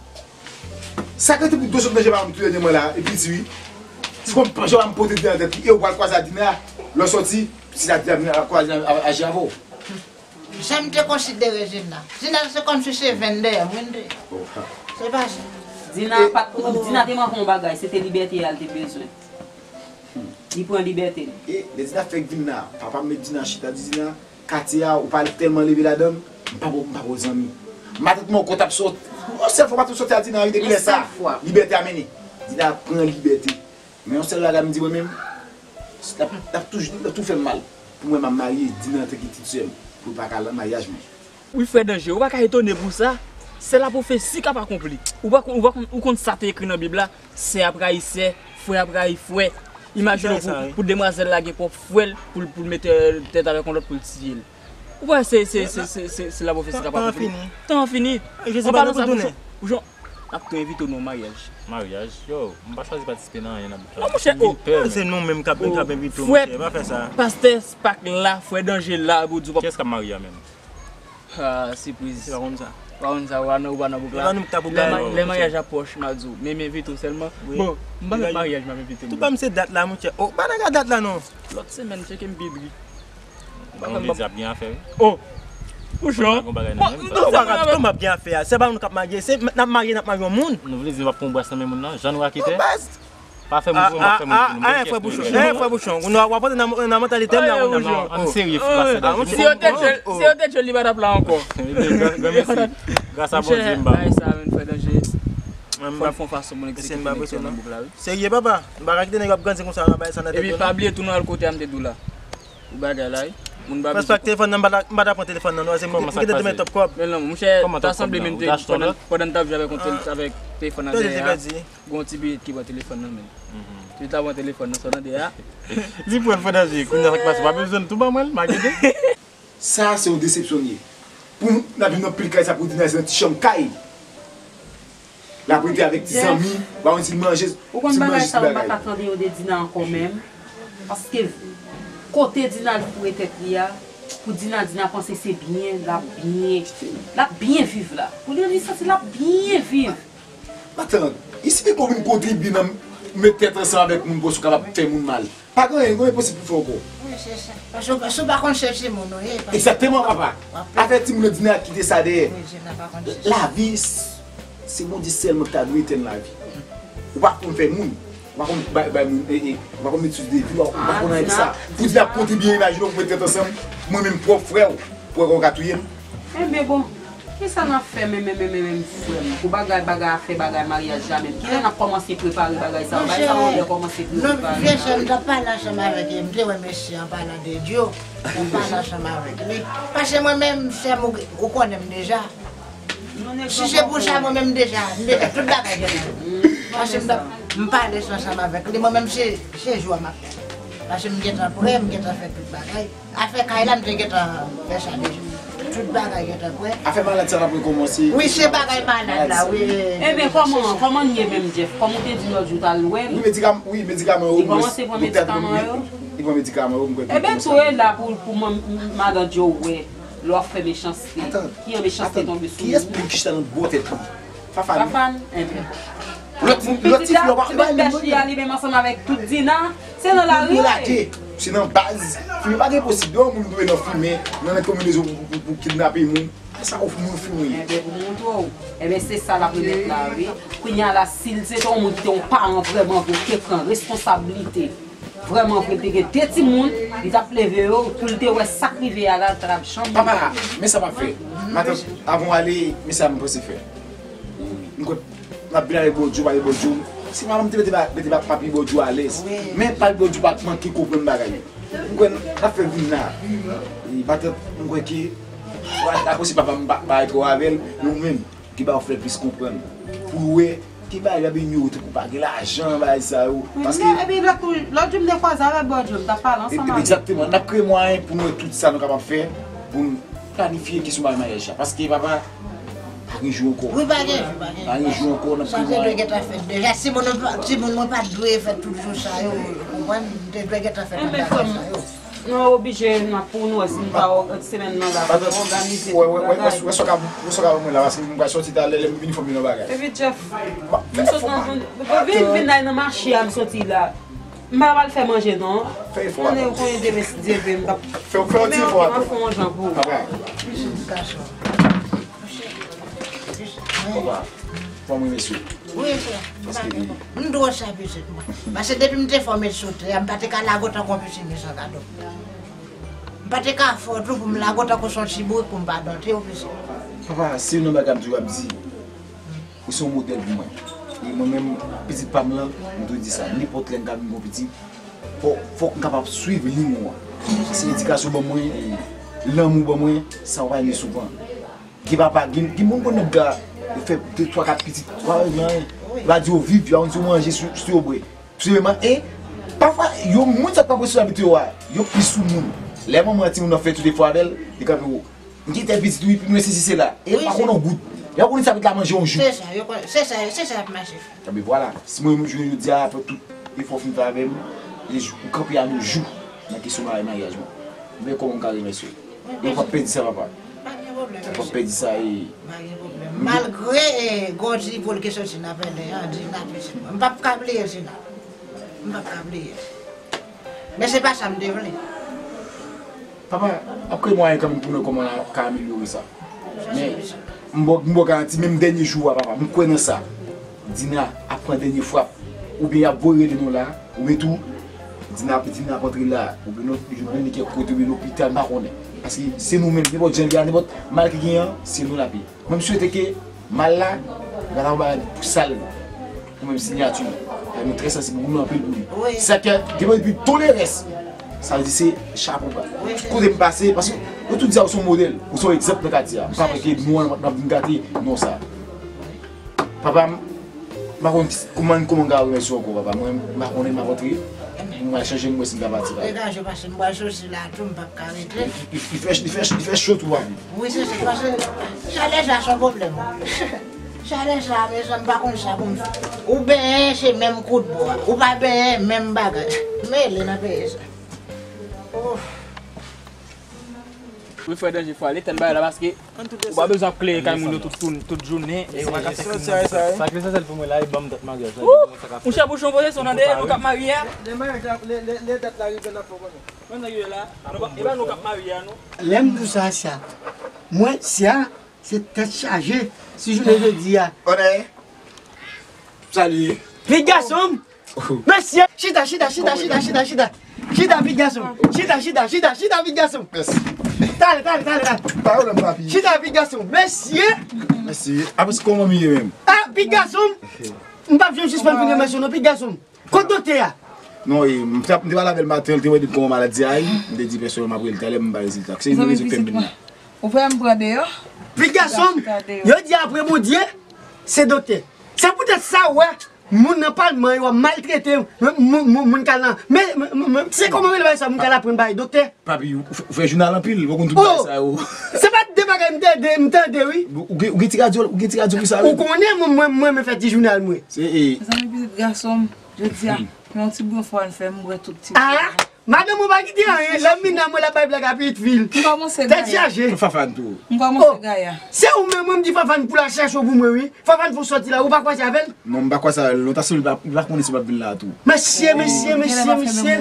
Sa k rete pou dlo sot nan je papa m tou dènyèman la, e piti wi. Ti bon, jan m pote Dina nan tèt li, e ou pral kwaze a Dina, lè w sòti, si sa Dina vin ap kwaze a, aji avè w. Jan m te konsidere Dina. Dina se kòmsi se venn dèyè m, wi, m te. Se pa sa. Dina pa t, Dina te manke yon bagay, se te libète a l te bezwen. Li pran libète l. E lè Dina fèk vin la, papa m met Dina chita, di Dina, katye a, ou pral tèlman leve ladan l, m pa pou, m pa pou zanmi. Matant mwen, ou konn t ap sòti. Yon sèl fwa matant sòti a Dina, wi, depi lè sa, libète a mennen. Dina pran libète. Men yon sèl bagay m di mwen menm, L ap, l ap toujou, l ap tou fè m mal. Pou mwen, m ap marye, Dina antanke ti sè m, pou l pa ka nan maryaj mwen. Wi, frè Danje, ou pa ka etone pou sa. Sè la pwofesi k ap akonpli. Ou pa konn, ou pa konn, ou konn sa te ekri nan Bib la, sè ap rayi sè, frè ap rayi frè. Imajine w pou, pou demwazèl la gen pwòp frè l, pou l, pou l mete tèt avèk yon lòt, pou l tiye l. Ou wè, se, se, se, se, se, se la pwofesi k ap akonpli. Tan an fini. An palan sa, Pouchon, Pouchon, n ap tou envite w nan maryaj. Maryaj? Yo, m pa chwazi patisipe nan anyen nan bouch la. Non, monchè, oh. Se nou menm k ap, k ap envite w, monchè. Pa fè sa. Pastè Spak la, frè Danje la, pou di w pa. Kiyès k ap marye a menm? Ah, sipriz. Se pa konn sa. Pa konn sa, ou pa nan, ou pa nan bouk la. Lè maryaj ap pwòch, m a di w. Men m envite w sèlman. Bon, m pa met maryaj, m ap envite w. Tout pa m se dat la, monchè. Oh, pa nan dat la, non. Lòt semèn, tcheke m pi bri. Mwen vle di ap gen afè, wi. Oh! Pouchon. Ou pa gon bagay nan menm. Ou pa ka di kòman ap gen afè a. Se pa nou k ap marye. Se n ap marye, n ap marye yon moun. Nou vle di nou p ap pran bras nan men moun nan. Jan nou raketè. Pa fè moun pou mwen, pa fè moun pou nou. Ayen, frè Pouchon. Ayen, frè Pouchon. Nou w ap antre nan, nan mantalite m la, kounya. Ann serye, frè Danje. Si yo te tchwe, si yo te tchwe, li pa t ap la ankò. Granmèsi. Gras a Bondye, m ba. Bay sa, men, frè Danje. Fò n fè yon fason pou nou ki te mete nan bouk la, wi. Serye, papa. M pa ka kite nèg yo ap grandi konsa, bay sa nan tèt yo, non. Epi pa bliye tou, nou al kote a m te di w la. Ou bagay la, wi. Moun pa bezwen. Telefòn nan, m pa ta, m pa ta pran telefòn nan, non, se m te, m te demen twòp kòb. Men non, monchè, ta sanble menm te, pandan, pandan n t ap jwe avèk yon tel-, avèk telefòn nan dèyè a, gon ti biyèt ki pran telefòn nan menm. Li ta pran telefòn nan, sa w tande a. Li pran l fò danje, kounye a sa k pase, pa bezwen l tou ban mwen l, m a kite. Sa se yon desepsyon l ye. Pou n ap viv nan pil kay sa pou Dina se nan ti chanm kay. L ap rete avèk ti zanmi, pa konn si l manje, si l manje sou bagay. Ou konn bagay sa yo, m pa ka tande yo de Dina ankò menm. Paske kote Dina al foure tèt li a, pou Dina, Dina panse se byen, l ap byen, l ap byen viv la. Pou li, li santi l ap byen viv. Matant, e si piga w vin kontribye nan met tèt ansanm avèk moun pou w kapab fè moun mal? Pa gen anyen, gen anyen posib pou fè ankò. Wi, se sa. Paske w, si w pa konn chèche moun, wi, paske. Egzakteman, papa. Afè timoun nan Dina kite sa dèyè. Wi, Dina pa konn chèche. Lavi, s-, se Bondye sèlman ki ta dwe etèn lavi. Ou pa konn fè moun. Ou pa konn bay, bay moun, e, e, ou pa konn met sous de vi, ou pa, ou pa konn anyen de sa. Pou di l ap kontribye, imajine w pou met tèt ansanm, mwen menm pwòp frè w, pou wè kòman w ka touye m. Enben bon, kisa n ap fè menm, menm, menm, menm, frè m? Pou bagay, bagay, afè bagay maryaj la menm. Kilè n ap kòmanse prepare bagay sa yo? Bagay sa yo lè kòmanse prepare. Non, vye sè m t ap pale ansanm avèk li, m te wè mesye an palan de Djo, m ap pale ansanm avèk li. Paske mwen menm, sè m, ou, ou konnen m deja. Si se pou sa, mwen menm deja, m deja, tout bagay gentan. Paske m t ap, m pale ansanm avèk li, mwen menm se, se jou a m ap fè. Paske m gentan prè, m gentan fè tout bagay. Afè kay la, m te gentan fè sa deja. Tout bagay gentan prè. Afè malad sa n ap rekòmanse. Wi, se bagay malad la, wi. Ebyen, kòman, kòman l ye menm, Jeff? Kòm ou te di lòt jou, w t al wè l. Wi, medikam-, wi, medikaman yo. Li kòmanse pran medikaman yo? Li pran medikaman yo, m kwè. Ebyen, tou e la pou, pou madan Djo wè. Lè w ap fè mechanste. Ki jan mechanste tonbe sou li? Kiyès moun ki chita nan bò tèt li? Fafane. Fafane? Enben. Lòt moun, lòt ti fi yo pa bay li, li menm ansanm avèk tout Dina, se nan lari yo ye. Se nan baz. Fimen pa gen posib. Yon moun dwe nan fimen, nan, nan konbinezon pou, pou, pou kidnape moun. Sa ou moun fimen ye. Enben, pou montre w. Enben, se sa l ap remèt la, wi. Kounye a la, si l se te yon moun ki te yon paran vrèman vre, ki te pran responsablite. Vrèman vre, te gen de timoun, li t ap leve yo, pou l te wè sa k rive a la, l pa t ap janm. Papa, men sa m ap fè. Matant, avan w ale, men sa m panse fè. M kwè, m ap vin avèk Bondye, pale Bondye. Si manman m te mete pa-, mete pa-, Papi Bondye alèz. Men Papi Bondye pa t manke konprann bagay yo. M kwè n ap fè vin la. E, matant, m kwè ke, a, akoz se papa m pa, pa twò avè l, men ou menm. Ki ba w fè plis konprann. Pou w wè, ki bagay y ap inyore tankou pa gen lajan, bagay sa yo. Paske. Epi lòt, lòt jou m te kwaze avèk Bondye, m t ap pale ansanm avè l. Egzakteman, n ap kreye mwayen pou n wè tout sa nou kapab fè, pou n planifye kesyon bagay maryaj la. Paske, papa, pa gen jou ankò. Wi, pa gen jou, pa gen jou. Pa gen jou ankò, n ap kreye mwayen. Sa te dwe gentan fèt deja. Si moun, si moun mwen pa t dwe fè tout jou sa yo, ou konprann, m te dwe gentan fè tout bagay sa yo. Nou oblije, n ap pou nou wè si n pa ò-, semèn nan la, pou nou òganize tout bagay. Wè, wè, wè, wè, wè sa w ka, wè sa w ka ban mwen la, paske m pral sòti talè, lè m vini fò m jwenn yon bagay. Epi Jeff, m sot nan, vin, vin la nan mache a, m soti la. M pa pral fè manje non. Fè efò a. Konnen, konnen demen si Dye vle, m p ap. Fè, fè yon ti efò a. M ap fè yon jan pou ou. Papa. Papa. Fò mwen mesye. Wi, frè. M pa gen pwoblèm. M dwe sa pitit mwen. Paske depi m te fè w met sou tè a, m pa te ka lage w tankou yon pitit mechan gado. M pa te ka fè w tou pou m lage w tankou se yon ti bourik pou m pa dòte w, pitit. Papa, se yon bagay m toujou ap di. Ou se yon modèl pou mwen. E mwen menm, pitit pa m lan, m toujou di sa. Nenpòt lè m ka vin gon pitit, Fò, fòk m kapab swiv liy ou an. Se edikasyon ban mwen, e lanmou ban mwen, sa w pa gen souvan. Gen papa, gen, gen moun konn nèg la, yo fè de, twa, kat pitit, yo pa regle anyen. Yo pa di yo viv, yo pa konn si yo manje, si, si yo bwè. Tou senpleman, e pafwa, yo, moun sa k pa pran responsablite yo a, yo pi sou moun. Lè manman timoun nan fè tout efò avè l, li kanpe wo. M gen tèl pitit wi, pi mwen sesi sela. E yo pa konn yon goud. Yo pa konn si y ap manje yon jou. Se sa, yo konn, se sa, se sa y ap mache fè. Enben vwala. Si mwen menm jounen jodi a, apre tout efò w fin fè avè m, e jou, ou kanpe a nou jou nan kesyon bagay maryaj mwen. Men kòman m ka remèsye w? E w p ap pèdi sa, papa. Pa gen pwoblèm, mesye. W p ap pèdi sa e. Pa gen pwoblèm. Malgre, e, gwo ti pou l ki soti nan pèlen an, di n ap pitit mwen. M p ap ka bliye ti n ap. M p ap ka bliye. Men se pa sa m te vle. Papa, ap kreye mwayen kanmenm pou nou wè kòman n a ka amelyore sa. Men, m ba w, m ba w garanti, menm dènye jou a, papa, m kwè nan sa. Dina ap pran dènye frap. Oubyen y ap voye rele nou la, oubyen tou, Dina, Dina ap antre la, oubyen nou, oubyen li kèk kote, oubyen lopital, m pa konnen. Paske se nou menm, nenpòt jan li a, nenpòt mal ki genyen an, se nou l ap ye. Mwen, m swete ke mal la, gade yon bagay pou sal. Ou menm siyati. Fè nou trè sansib, ou nou anpil pou li. Wi. Sa ke, depi, depi tou le rès, sa vle di se chapo ba. Wi, se kote m pase, paske yo tout di a ou se yon modèl, ou se yon egzanp nan katye a. M pa kwè ke nou an, n ap vin gate non sa. Papa m, m pa konn kòman, kòman m ka remèsye w ankò, papa. Mwen, m pa konnen, m ap antre. Mwen al chanje, m wè si m ka pati la. Degaje w, paske m pral soti la tou, m p ap ka rete. Li, li, li fè, li fè, li fè cho tou, papi. Wi, se sa, paske chalè sa se yon pwoblèm. Chalè sa, mezanmi, m pa konn sa pou m fè. Ou benyen, se menm kout bwa. Ou pa benyen, menm bagay. Mele nan peyi sa. Ouf. Wi, frè Danje, fò ale tèl bagay la, paske ou pa bezwen ap klere kay moun yo tout, tout, tout jounen, e ou pa ka fè krim nan sa. Sa k esansyèl pou mwen la, e ban m dat maryaj la. Monchè, bouch ou poze, se w tande, nou k ap marye a. Lè dat la rive, n ap fè w konnen. Menm nèg yo la, e pa nou k ap marye a, non. Lè m di w sa, sa, mwen, sa, se tèt chaje, si jounen jodi a. Onè. Salut. Vit gason m. Mesye, chita, chita, chita, chita, chita, chita. Chita, vit gason m. Chita, chita, chita, chita, vit gason m. Mèsi. Talè, talè, talè, talè. Pa pwoblèm, papi. Chita, vit gason m. Mesye. Mèsi. Apre, kòman m ye menm? Ah, vit gason m. M p ap janm sispann vin remèsye w non, vit gason m. Kot doktè a? Non, e, m te, m te pale avè l maten, l te mande m kòman maladi a ye. M te di pèsonèl m ap rele talè, m ba rezilta. Se youn nan rezon k fè m vin la. Ou fè m pran deyò? Vit gason m, yo di apre Bondye, se doktè. Se poutèt sa w wè, moun nan palman yo ap maltrete moun, moun, moun, moun k al nan. Men, men, men, men, se kòman rele bagay sa, moun k al aprann bagay doktè? Papi, ou fè, ou fè jounal anpil, ou konn tout bagay sa yo. Se pa de bagay m tande, m tande, wi. Ou gen, ou gen ti radyo, ou gen ti radyo pou sa, wi. Ou konnen mwen, mwen, mwen, mwen fè ti jounal, mwen. Se, e. Mezanmi, pitit gason m, jodi a, men yon ti bouyon fò a n fè, m bwè tout ti. Ah! Madanm ou pa kite anyen, lè m vin la, mwen la bay blag a pitit fi l. M kòmanse gaya. Tèt chaje. Fafan tou. M kòmanse gaya. Se ou menm, mwen, m di Fafan pou l al chache w pou mwen, wi. Fafan fè w sòti la, ou pa kwaze avè l? Non, m pa kwaze avè l. Lontan se li pa, li pa konnen si m ap vin la tou. Mesye, mesye, mesye, mesye.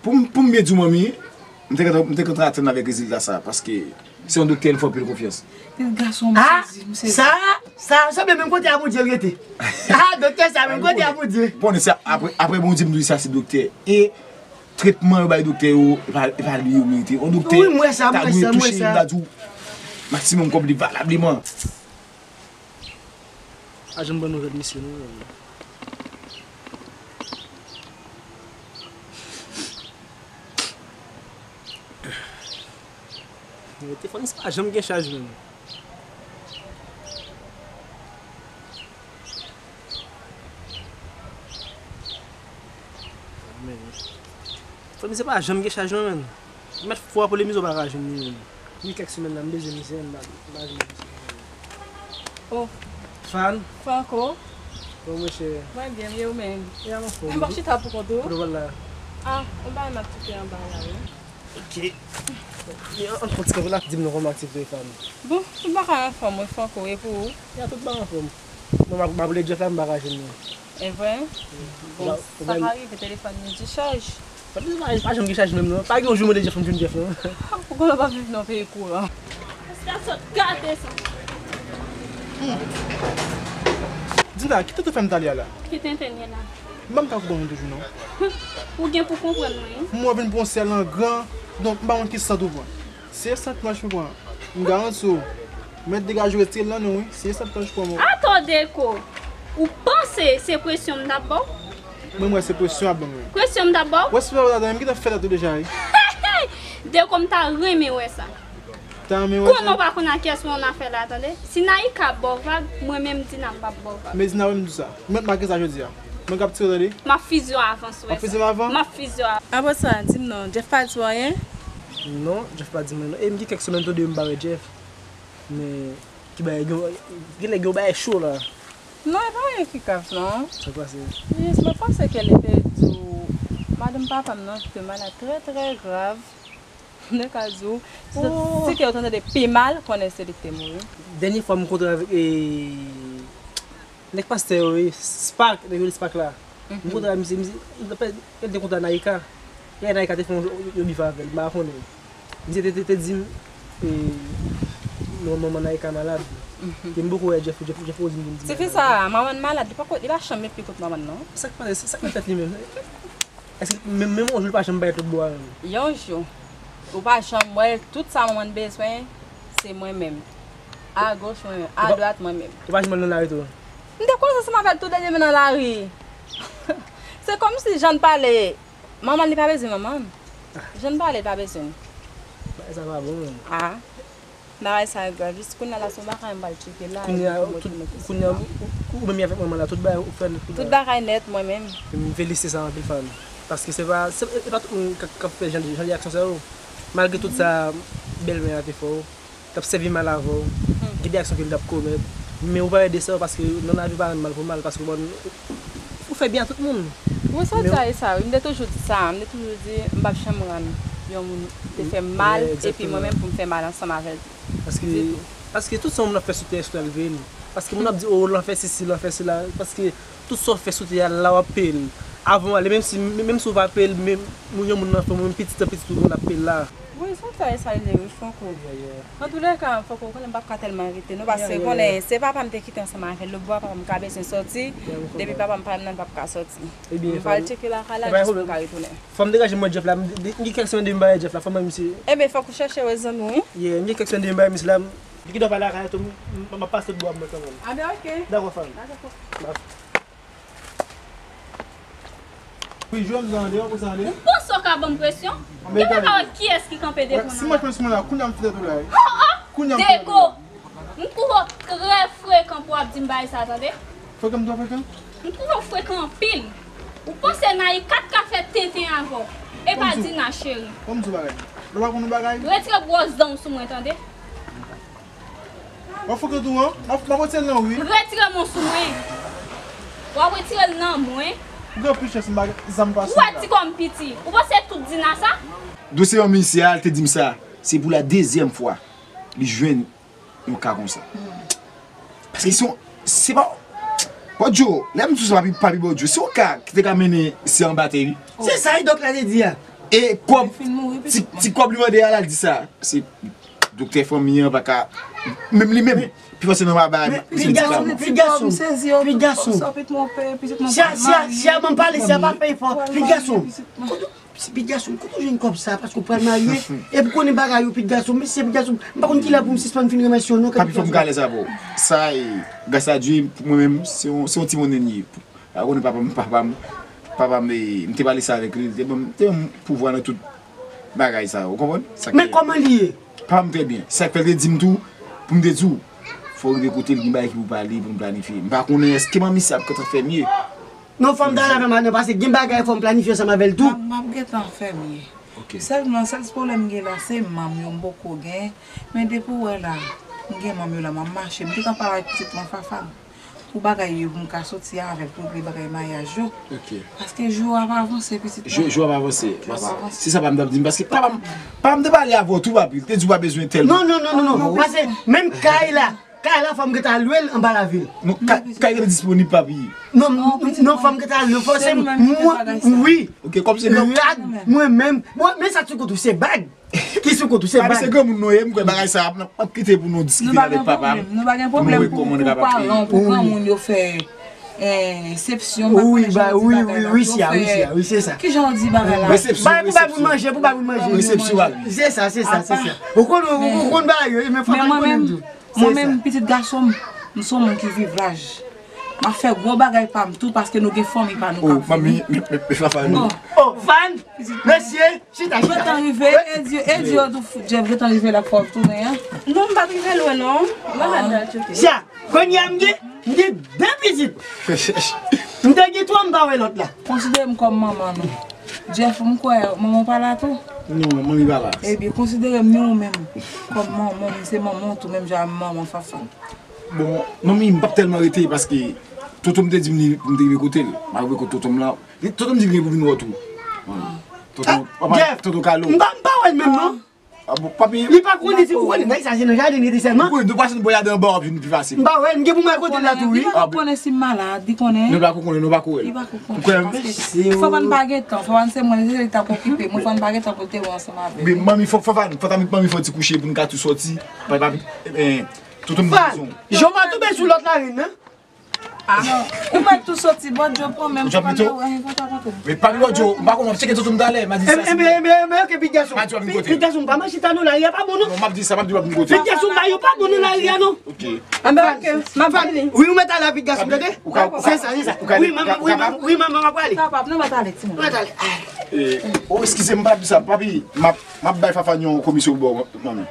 Pou m, pou m byen di w, manmi, m te kontan, m te kontan atann avèk rezilta sa, paske se yon doktè, m fè anpil konfyans. Pitit gason, m sezi, m sezi. Sa, sa, sa sanble menm kote a Bondye l rete. Ah, doktè sa, menm kote a Bondye. Bon, se apre, apre Bondye, m di sa se doktè. E tretman yo bay doktè yo, e pa, e pa li yo merite. Yon doktè ta dwe touche, m ta di w, maksimòm kòb li valableman. Pa janm ban nouvèl misye non. Telefòn sa pa janm gen chaj menm. Telefòn sa pa janm gen chaj non menm. Mèt fwa pou lemizyon pa ka jwenn li menm. Gen kèk semèn la, m bezwen misye, m pa, m pa jwenn misye. Oh. Fan. Franco. Bon, mesye. Mwen byen, e ou menm? E a, m anfòm. Mwen chita pou kont ou. Kote w pral la? Ah, yon bagay m ap tcheke anba la, wi. Ok. An, an, an ti kanpe la, di m non, kòman aktivite yo, Fan? Bon, tout bagay anfòm, wi, Franco, e pou ou? Ya, tout bagay anfòm. Bon, m ap, m ap rele Jeff la, m pa ka jwenn li. E vre? Bon, sa ka rive, telefòn li di chaj. Pa, pa, pa janm gen chaj menm non. Pa gen yon jou mwen te Jeff, m jwenn Jeff non. Poukò w pa viv nan peyi kouran? Sa sot gate sa. Dina, ki tenten fè m t ale a la? Ki tenten ye la? M pa m ka konprann ou toujou non. Ou gen pou konprann mwen wi. M wè w vin pran yon sèl an gran, donk m pa konn ki sant ou pran. Se sant manch ou pran. M garanti w. Mèt degaje w retire l nan non wi. Se sant manch ou pran mwen. Atò Deko, ou panse se presyon m t ap ba w? Mwen, mwen, se presyon ap ban mwen. Presyon m t ap ba w? Wè, si w pa ta, m gentan fè tèt ou deja, wi. Deko m ta renmen wè sa. Ta renmen wè sa? Konnen w pa konn a kiyès mwen nan afè la, tande? Si Naïka ba w vag, mwen menm Dina m p ap ba w vag. Men Dina, wè m di w sa. Mwen, m make sa jodi a. Mwen k ap tire, tande? M ap fizi w avan, si w wè sa. W ap fizi m avan? M ap fizi w avan. Apre sa, di m non, Jeff pa di w anyen? Non, Jeff pa di m anyen, non. E m gen kèk semèn tou de m pa wè Jeff. Men, ki bagay, gen, genlè gen yon bagay cho la. Non, e pa anyen ki grav, non. Sa k pase? Jis, mwen panse ke li te di w, madanm papa m nan te malad trè, trè grav. Mwen ka di w, si, si te yo tande pi mal, konnen se li ki te mouri. Dènye fwa m kontre avèk, e, nèg pastè yo, wi, Spark, nèg yo rele Spark la. M kontre avèk misye, misye, li te kontre a Naïka. E Naïka te fè yon, yon bif avè l, m pa konnen. Misye te, te, te di m, e, non, manman Naïka malad. E m poko wè Jeff, Jeff, Jeff poko di m, di m, di m Tifi malad. Sa, manman l malad, li poko, li pa janm met pye kot manman l, non. Sa k pase, sa k nan tèt li menm? Èske menm, menm yon jou li pa janm bay tout bwa menm? Yon jou. Ou pa janm wè, tout sa manman l bezwen, se mwen menm. Agoch mwen menm, adwat mwen menm. Ou pa janm al nan lari tou? M te koze ansanm avè l tou lè de men nan lari. Se kòmsi jan n pale, manman l li pa bezwen manman m. Jan n pale, li pa bezwen m. Bagay sa pa bon menm. Ah. Bagay sa yo grav. Jis kounye a la, se yon bagay m pral tcheke la, epi pou mwen tout, konnen sa. Kounye a, ou, ou, ou menm avèk manman la, tout bagay ou fè nèt, tout bagay. Tout bagay nèt, mwen menm. M felisite sa anpil, fanmi. Paske se pa, se, e pa tout moun k ap, k ap fè jan, jan de aksyon sa yo. Malgre tout sa, bèlmè a te fè w, t ap sèvi mal avè w, gen de aksyon ke l t ap komèt, men ou pa ede sa yo paske nan lavi ou pa rann mal pou mal, paske ou, ou fè byen a tout moun. Wi, sa w di a, e sa, wi, m te toujou di sa, m te toujou di, m p ap janm rann yon moun te fè m mal, epi mwen menm pou m fè mal ansanm avè l. Paske, paske tout sa yon moun ap fè sou tè a, sou tè a l vin. Paske moun ap di, oh, l ap fè sesi, l ap fè sela. Paske tout sa w fè sou tè a, la w ap peye l. Avan w ale, menm si, menm si w pa peye l, men yon moun nan fè w, menm pitit an pitit ou, moun ap peye l la. Wi, se sa, e sa l ye, wi, Franco. Antoulèka, Franco, ou konnen m p ap ka tèlman rete, non, paske ou konnen, se papa m te kite ansanm avè l, lòtbò a papa m ka bezwen sòti, depi papa m pa menm nan, l p ap ka sòti. M pral tcheke lakay la jis pou m ka retounen. Fò m degaje m wè Jeff la. M gen kèk semèn depi m pa wè Jeff la. Fò m wè misye. Enben, fòk ou chèche wè zanmi w, wi. Yeah, m gen kèk semèn depi m pa wè misye la. Li gen dwa pa lakay la tou, m, m, m ap pase bò a mwen kanmenm. Ah ben, ok. Dakò, fanmi. Dakò. Bye. Wi, jwe m zande, ou sa ale? Ou panse w ka ban m presyon? Depi m pa wè kiyès ki kanpe devan w la. Si mwen presyon la, kounye a m fè tou la. Oh, oh! Kounye a m fè tou la. Dego! M twouve w trè frekan pou w ap di m bagay sa, tande? Frekan, m twò frekan? M twouve w frekan anpil. Ou panse Naïka t ka fè tenten avè w? E pa Dina, cheri. Ban m di w bagay. Lè w pa konn yon bagay. Retire gwo zan w sou mwen, tande? W ap frekan tou, an? M ap, m ap retire l nan ou, wi. Retire men w sou mwen. W ap retire l nan mwen. M gen anpil chans, m pa gen zam pase la. Ou wè ti kò m piti. Ou panse tout Dina sa? Dosye manmi misye a, li te di m sa. Se pou la dezyèm fwa li jwenn yon ka konsa. Paske se yon, se pa, Bòdjo, lè m di w sa, pa pi, pa pi Bòdjo, se yon ka ki te ka mennen se anba tè, wi. Se sa, e dòk la te di a. E kòb, ti, ti kòb li mande a, l al di sa. Se doktè fanmi an pa ka, menm li menm, pi fò se nan baba, se ti kòb. Pitit gason, pitit gason, pitit gason. Si a, si a, si a, ban m pale, si a pa fè efò, pitit gason. Pitit gason, kote w jwenn kòb sa? Paske w pral marye, epi w konnen bagay yo, pitit gason, mesye, pitit gason, m pa konn kilè pou m sispann fin remèsye w, non. Papi, fò m ka alèz avè w. Sa, e, gras a Dye, pou mwen menm, se yon, se yon timoun li ye. A, w konnen papa m, papa m, papa m, e, m te pale sa avèk li, li te ban m, te ban m pouvwa nan tout bagay sa, ou konprann? Sa k fè. Men kòman li ye? Papa m trè byen. Sa k fè l te di m tou, pou m te di w, fò w rive kote l, gen bagay ki pou pale, pou nou planifye. M pa konnen èske manmi sa ap kontan fè mye. Non, fò m ta al avè m, non, paske gen bagay fò m planifye ansanm avè l tou. M ap, m ap gentan fè mye. Ok. Sèlman, sèl pwoblèm m gen la, se manm yo m poko gen. Men depi w wè la, m gen manm yo la, m ap mache. M te ka pale ak pitit mwen, Fafan. Pou bagay yo, pou m ka soti avè l, pou regle bagay maryaj yo. Ok. Paske jou ap avanse, pitit mwen. Jou, jou ap avanse. Jou ap avanse. Se sa papa m t ap di m, paske papa m, papa m te pale avè w tou, papi. Li te di w pa bezwen tèl. Non, non, non, non, non. Paske menm kay la, kay la, fò m gentan lwe l anba lavil. Non, kay, kay gentan disponib, papi. Non, non, non, fò m gentan lwe l. Fò se mwen, wi. Ok, kòm se non. Rad, mwen menm. Mwen, men sa ti kout ou, se bag. Ki sou kont ou, se bag. Papi, se granmoun nou ye, m kwè bagay sa ap, ap kite pou nou diskite avèk papa m. Nou pa gen pwoblèm pou, pou paran, pou granmoun yo fè, eh, resepsyon, m pa konnen jan yo di bagay la, wi, wi, se sa. Ki jan yo di bagay la? Resepsyon, bay pou bay moun manje, pou bay moun manje. Resepsyon, papi. Se sa, se sa, se sa. Ou konn, ou, ou konn bagay yo, men fò nou konnen tou. Mwen menm, pitit gason m, m se yon moun ki viv laj. M ap fè gwo bagay pa m tou paske nou gen fanmi pa nou k ap vini. Manmi, men, men, men, Fafan. Oh, Fan, mesye, chita, chita. Gentan rive, Eddy, Eddy, Jeff gentan rive la fò l tounen an. Non, m pa t rive lwen non. Mwen pa t al tchoke. Sa, kounye a m gen, m gen de pitit. M te gen twa, m pa wè lòt la. Konsidere m kòm manman nou. Jeff, m kwè manman w pa la tou? Non, manmi pa la. Ebyen, konsidere m ni ou menm kòm manman m, se manman w tou, menm jan ak manman Fafan. Bon, manmi, m p ap tèlman rete paske tonton m te di m li, pou m te rive kote l. M al rive kot tonton m la. Li, tonton m di l gen pou vin wè w tou. Tonton, papa, Jeff, tonton Kalo. M pa, m pa wè l menm non. Ah bon, papi. Li pa konnen si ou konnen nèg sa se nan jaden li te sèlman. Ou konnen, nou pase nou bò jaden anba, w ap vin pi fasil. M pa wè l, m gen pou m al kote l la tou, wi. Li pa konnen si m malad, li konnen. Nou pa konnen, nou pa konnen. Li pa konnen. Paske Fafan pa gen tan, Fafan se mwen, se li t ap okipe. Mwen Fafan pa gen tan pou l te wè ansanm avè m. Men manmi, fò, Fafan, fò ta met manmi fò ti kouche pou n ka tou sòti. Papi, papi, eh, tonton m di Fan, jan w tonbe sou lòt larenn nan. Ah. Non, ou mèt tou soti, Bòdyo pran menm. Ou ap pito? Men papi Bòdyo, m pa konn, m ap tcheke tonton m talè, m a di sa. Enben, enben, enben, ok, pitit gason. M a di w ap vin kote. Pitit gason, pa mal chita non, lari a pa bon non. Non, m ap di sa, m ap di w ap vin kote. Pitit gason, bagay yo pa bon non, lari a non. Ok. Enben, ok, m ap vini. Wi, ou mèt ale a pitit gason, tande? Se sa, se sa. Wi, manman, wi, manman, wi, manman, m ap prale. Sa pap, nou mèt ale, timoun. Mèt ale. Eh, oh, eskize m, m pa t di sa, papi, m ap M ap bay Fafan yon komisyon bò, manmi.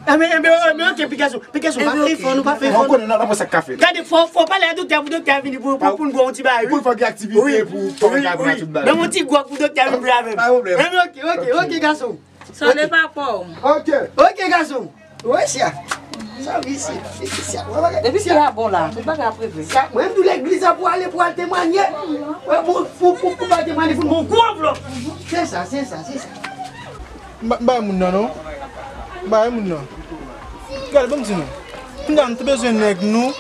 Enben, enben, enben, ok, pitit gason, pitit gason, pa fè efò, nou pa fè efò. Mwen konnen, n ap wè sa k ka fèt. Gade, fò, fò pale a doktè pou doktè vini pou, pou, pou n bwè yon ti bagay, wi. Pou fò gen aktivite, pou fò gen tout bagay. Ban m yon ti gwòg pou doktè vin bwè avè m. Pa pwoblèm. Enben, ok, ok, ok, gason. Sanble papa w. Ok. Ok, gason. Wè, sia. Sa wi, sia. Sia. Depi sia bon la, tout bagay ap regle. Sia, mwen, m tou legliz la pou ale, pou al temwanye. Wè, pou, pou, pou, pou al temwanye, pou n bon gwo anvlòp. Se sa, se sa, se sa. M pa, m pa wè moun nan, non. M pa wè moun nan. Gade, ban m di nou. Kounye a, m te bezwen nèg nou.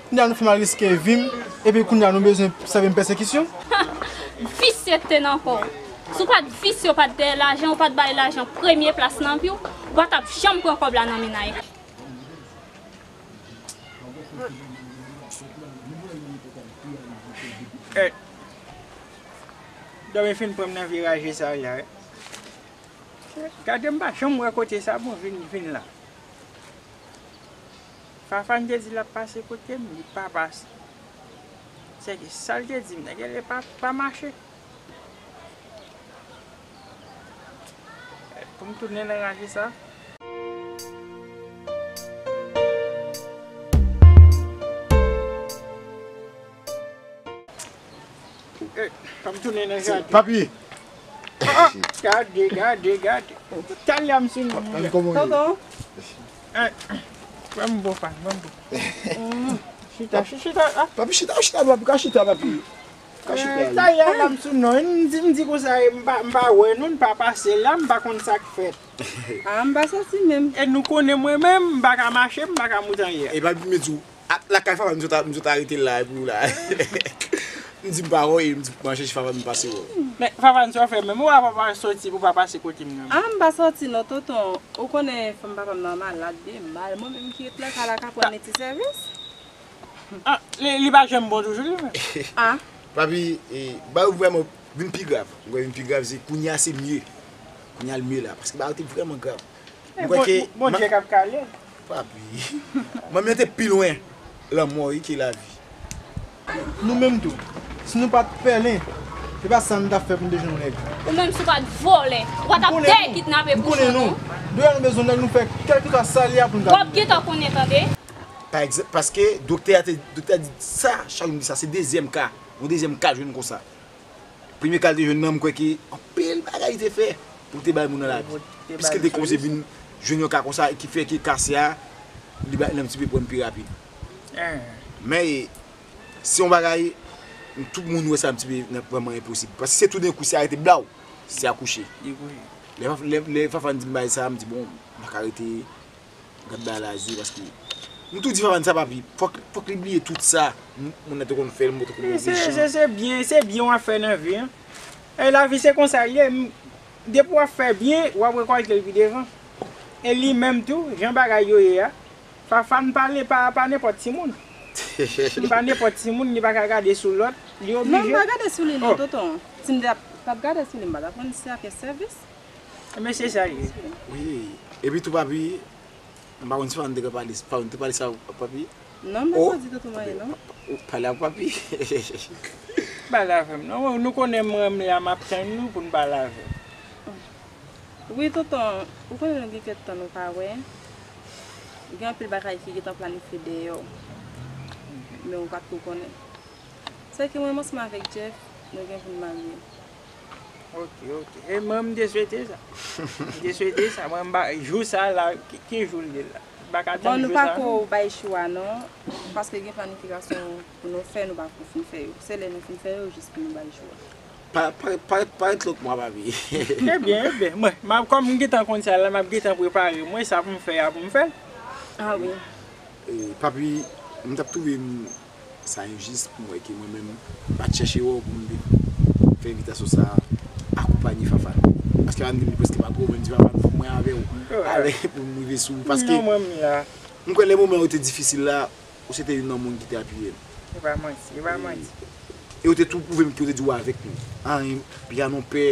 Kounye a, nou fè m al riske vi m. Epi kounye a, nou bezwen sèvi m pèsekisyon. Visye te nan kò w. Si w pa t visye, w pa t dèyè lajan, w pa t bay lajan premye plas nan vi w, ou pa t ap janm pran kòb la nan men Nike. Eh, dòmi fin pran m nan vye raje sa la, wi. Gade m pa janm wè kote sa bon vin, vin la. Fafan te di l ap pase kote m, li pa pase. Sèke sa l te di m, nèg li pa, pa mache. Pou m tounen nan raje sa. Eh, fò m tounen nan jaden. Papi. Ah, gade, gade, gade. Talè a m sou nou. Tonton. Eh, ban m bon pa, ban m bon. Mm, chita, chi-, chita, ah. Papi, chita, chita, papi, ka chita, papi. Ka chita. Eh, talè a la m sou nou. M di, m di konsa, m pa, m pa wè nou, n pa pase la, m pa konn sa k fèt. Ah, m pa sòti menm. E nou konnen mwen menm, m pa ka mache, m pa ka moute anyen. E papi, m di w, A, lakay Fafan, m sot, m sot arete l la, epi w la. M di m pa wè w, e m di m al chèche Fafan, m pase wè w. Men, Fafan, sa w fè menm, ou pa, pa soti pou pa pase kote m nan. Ah, m pa soti non, tonton. Ou konnen fanm papa m nan malad, byen mal. Mwen menm ki ret lakay la ka pran ti sèvis. Ah, li, li pa janm bon toujou, li menm. Ah. Papi, e, bagay ou vrèman vin pi grav. Ou wè vin pi grav, se kounye a se mye. Kounye a l mye la, paske bagay ou te vrèman grav. E, m kwè ke Bondye k ap kale l. Papi. Manmi an te pi lwen lanmò wi ke lavi. Nou menm tou, si nou pa t pèlen, se pa sa nou t ap fè pou nou te jwenn yon nèg. Ou menm si w pa t vòlè, ou pa t ap dèyè kidnape bouch ou non. Deja nou bezwen nèg nou fè kèlkeswa sa l ye a pou nou ta. W ap gentan konnen tande. Pa egzanp, paske doktè a te, doktè a di sa, chak jou m di sa, se dezyèm ka, yon dezyèm ka jwenn konsa. Premye ka l te jwenn nan, m kwè ke anpil bagay li te fè pou l te bay moun nan lavi. Piske l te kòmanse vin jwenn yon ka konsa ki fè ke ka sa a, li bay nan ti pe pran pi rapid. Men, se yon bagay, tout moun wè sa yon ti pe vrèman enposib. Paske se toudenkou, se arete blaw, se akouche. Lè, lè, lè Fafan di m bagay sa, m di, bon, m pa ka rete. Gad bagay la zye, paske m tou di Fafan sa, papi, fòk, fòk li bliye tout sa m-, moun nan te konn fè l, m te konn reproche l. Se, se, se byen, se byen w ap fè nan vi an. E lavi se konsa l ye, m-, depi w ap fè byen, w ap rekòlte l pi devan. E li menm tou, jan bagay yo ye a, Fafan pa, pa, pa nenpòt timoun. M pa nenpòt timoun, li pa ka gade sou lòt, li oblije. Non, m pa gade sou li non, tonton. Si m te ap, t ap gade sou li, m pa t ap konn si se afè sèvis. Men se sa l ye. Wi, epi tou, papi, M pa konn si Fafan te ka pale, Fafan te pale sa, papi. Non, m pa Oh, di tonton Mayen, non. Ou pale ak papi. Pale avè m, non. Nou konnen m renmen la, m ap tann nou pou n pale avè m. Wi, tonton, ou konnen nou gen kèk tan nou pa wè. Gen anpil bagay ki gentan planifye dèyè w. Men ou pa t ko konnen. Sèke mwen menm ansanm avèk Jeff, nou gen pou n marye. Ok, ok. E mwen, m te swete sa. M te swete sa. Mwen, m pa, jou sa la, ki, ki jou l ye la? M pa ka tann Bon, nou jou pa sa, ko non. Bay chwa, non. Paske gen planifikasyon pou nou fè, nou pa ko fin fè yo. Se lè nou fin fè yo, jis pou nou bay chwa. Pa, pa, pa, parèt lòt mwa, papi. Ebyen, ebyen. Mwen, m ap, kòm m gentan konn sa la, m ap gentan prepare mwen, sa pou m fè a, pou m fè l. Ah wi. E, papi, m t ap twouve m sa enjis pou m wè ke mwen menm, m pa t chèche wè w pou m vin fè envitasyon sa a, akonpaye Fafane. Paske Fafane di m li prèske pa ko, men m di Fafane, fòk mwen avè w. Alè pou m rive sou ou. Paske Non, mwen, m la. M kwè lè moman yo te difisil la, ou se te youn nan moun ki te apiye m. E pa manti, e pa manti. E ou te tou pwouve m ke ou te di w avèk nou. Anyen, pya non pè,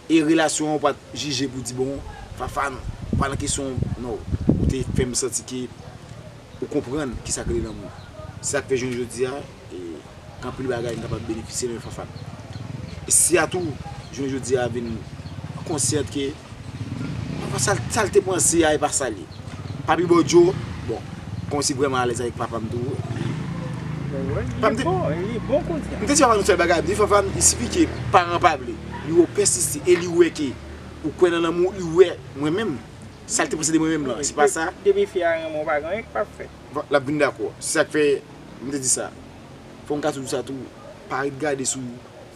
e relasyon an ou pa t jije pou di, bon, Fafane, pa nan kesyon, non. Ou te fè m santi ke ou konprann kisa k rele lanmou. Se sa k fè jounen jodi a, e, gen anpil bagay m kapab benefisye nan men Fafane. E si a tou, jounen jodi a vin konsyant ke Papa, sa l, sa l te panse a, e pa sa l ye. Papi Bòdjo, bon, kòmsi vrèman alèz avèk papa m tou. Bon, wi, Pa m li te bon, li bon kounye a. M te di papa m yon sèl bagay, m di, Fafane, il suffit ke paran pa vle, li wè w pèsiste, e li wè ke ou kwè nan lanmou, li wè mwen menm, sa l te panse de mwen menm lan, se pa sa. Depi fi a renmen w, pa gen anyen k p ap fèt. Bon, l ap vin dakò. Se sa k fè m te di sa. Fò m ka toujou sa tou, pa ret gade sou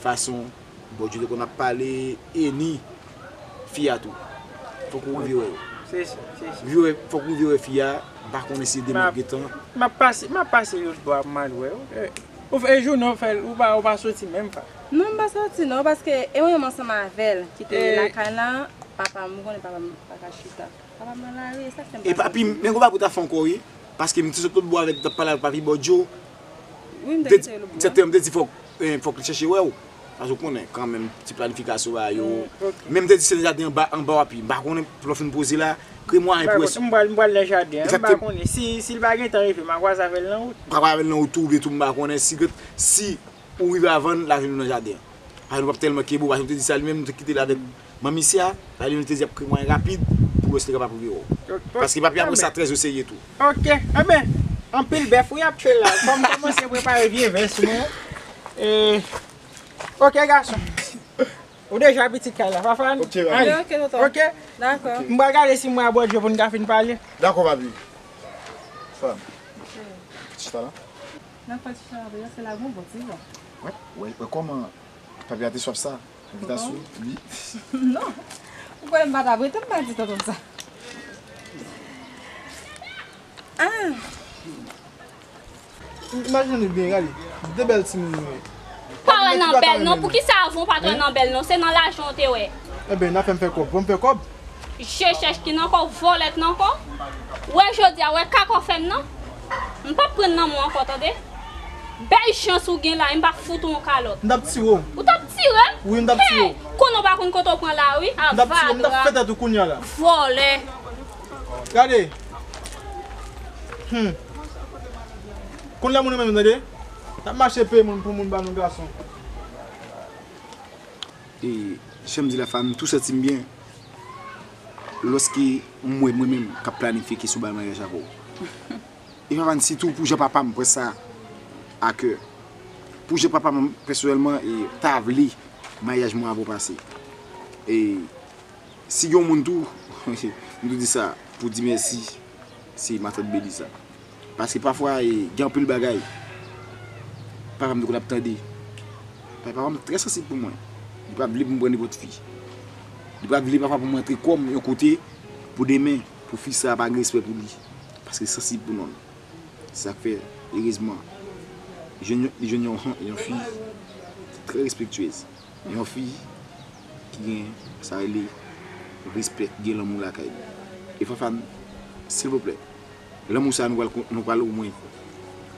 fason Bòdjo te konn ap pale, e ni fi a tou. Fòk ou rive wè yo. Se sa, se sa. Rive wè, fòk ou rive wè fi a, m pa konnen si demen ap gentan. M ap pase, m ap pase lòt bò a pou m al wè yo. E, ou fè, e jounen w fè l, ou pa, ou pa soti menm pa. Non, m pa soti non, paske e mwen menm ansanm avè l ki te lakay la, papa m, ou konnen papa m pa ka chita. Papa m nan lari, e sa k fè m E pa papi, soti. Men gon bagay pou ta fè ankò, wi. Paske m te sot lòt bò avèk, t ap pale avèk papi Bòdjo. Wi, m te kite l ou bò. Egzakteman, m te di fòk, eh, fòk li chèche wè w. Paske w konnen, kanmenm, ti planifikasyon ba yo. Mm, ok. Men m te di se nan jaden anba, anba w apiye. M pa konnen, lè w fin poze la, kreye mwayen pou wè si M pral, m pral nan jaden an, m pa Egzakte- konnen. Si, si l pa gentan rive, m a kwaze avè l nan wout. M pa kwaze avè l nan wout tou, oubyen tou, m pa konnen. Si, si ou rive avan l, l a jwenn ou nan jaden an. Paske nou p ap tèlman kenbe w, paske m te di sa li menm, m te kite l avèk manmi Sya, sa li menm te di ap kreye mwayen rapid pou lòs te kapab rive wè w. Ok, Paske papi ap pran sa trè o serye tou. Ok, enben, anpil bèf wi ap tchwe la. Fò m kòmanse prepare vye vès mwen. E, ok, gason. Ou deja pitit kay la, Fafane? Ok, papi. Ale. Ok, tonton. Ok? Dakò. M pral gade si mwen a Bòdjo pou n ka fin pale. Dakò, papi. Fam. Chita la. Nan fè ti chita la, se la gon bon ti van. Wè, wè, wè kòman papi a te swaf sa. Envitasyon, wi. Non. Ou kwè m pa t ap rete, m pa di tonton sa. Ah! Imajine byen, gade. De bèl timoun nou ye. Pa wè nan bèl non, poukisa avan w pa t wè nan bèl non? Se nan lajan w te wè. Enben, n a fè m fè kòb. Bon, m fè kòb. Je chèch ki nan kò w, vòlè k nan kò w. Wè jodi a, wè kaka w fè m nan. M p ap pran nan men w ankò, tande. Bèl chans ou gen la, m p ap fout ou yon kalòt. M t ap tire w. Ou t ap tire m? Wi, m t ap tire w. Hey! Konnen w pa konn kote w pran la, wi. M t ap tire w, m t ap fè tèt ou kounye a la. Vòlè. Gade. Hmm. Konn lè moun renmen nou, tande? N ap mache peye moun pou moun ba nou gason. E, jan m di la, Fafane, m tou santi m byen lòske m wè mwen menm k ap planifye kesyon bay maryaj avè w. E Fafane, sitou pou jan papa m pran sa a kè. Pou jan papa m pèsonèlman, e, ta vle maryaj mwen avè w pase. E Si gen yon moun tou, m tou di sa, pou di mèsi, se matant Belisa. Paske pafwa, e, gen anpil bagay papa m te konn ap tande. Paske papa m trè sansib pou mwen. Li pa t vle pou m pran nenpòt fi. Li pa t vle pafwa pou m antre kò m yon kote pou demen, pou fi sa a pa gen respè pou li. Paske li sansib pou non l. Se sa k fè, erezman, li jwenn, li jwenn yon, yon fi trè respektyez. Yon fi ki gen sa rele respè, ki gen lanmou lakay li. E Fafane, silvouplè, lanmou sa a nou pral, nou pral omwen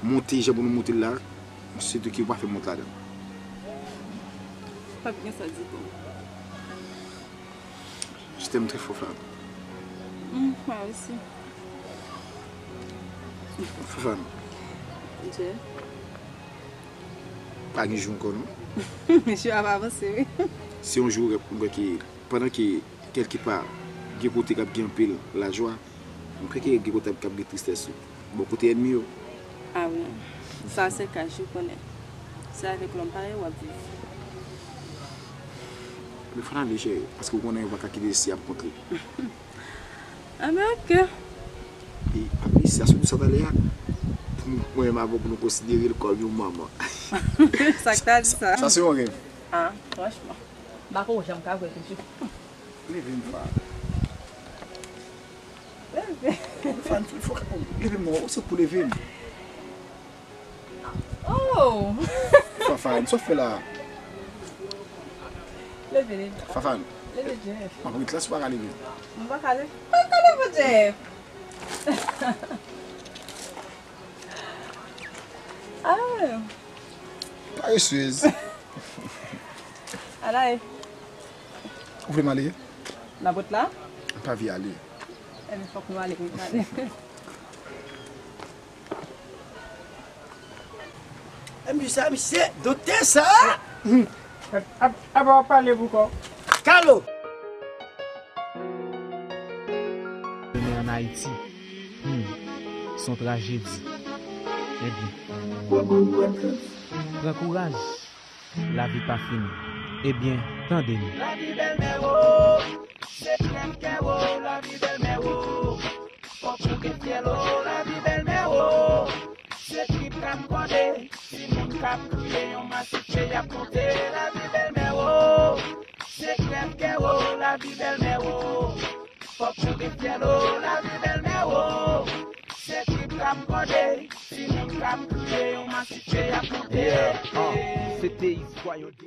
monte jan pou nou monte l la, m swete ke ou pa fè m wont ladan. Pa t gen sa ditou. Je t'aime très fort, Fafane. Mm, mwen osi. Fafane. Monchè. Pa gen jou ankò non. Jou ap avanse, wi. Se yon jou rèv pou mwen ke pandan ke kèlkepa gen kote k ap gen anpil lajwa, m kwè ke gen kote k ap gen tristès tou. Bò kote ènmi yo. Ah wi. Sa se ka, je connais. Se avèk lòm parèy w ap viv. Men fò n ale cheri, paske w konnen yo pa ka kite si ap kontre. Ah ben ok. E apre sa, sou sa talè a, pou mwen menm avè w pou nou konsidere l kòm yon manman. Sa k ta di sa? Sa se yon rèv. Ah, franchman. M pa ko janm ka kwè toujou. Leve m, Fa. Leve. Fa, fò, leve m non, ou se pou leve m. Oh! Fafane, sa w fè la? Leve, leve. Fafane. Leve, Jeff. M ap ret la, si w pa ka leve. M pa ka leve. Pa ka leve, Jeff. Ah. Paresez. Alaye. Ou vle m ale? Nan bout la? M pa vle ale. Ebyen, fòk nou ale, wi, ale. Misye sa, misye, doktè sa. Apa w pale pou kò. Kalo. Demen ann Ayiti, hmm, se yon trajedi. Ebyen, pran kouraj. Lavi pa fini. Ebyen, tande nou. Lavi bèl mè wo, se krèv kè wo, lavi bèl mè wo. Fòk ou gen fyèl o, lavi bèl mè wo. Se trip k ap kòde, timoun k ap kriye, yon masif ke y ap monte, lavi bèl mè wo. Se krèv kè wo, lavi bèl mè wo. Fòk ou gen fyèl o, lavi bèl mè wo. Se trip k ap kòde, timoun k ap kriye, yon masif ke y ap monte. Yeah, uh, se te istwa yon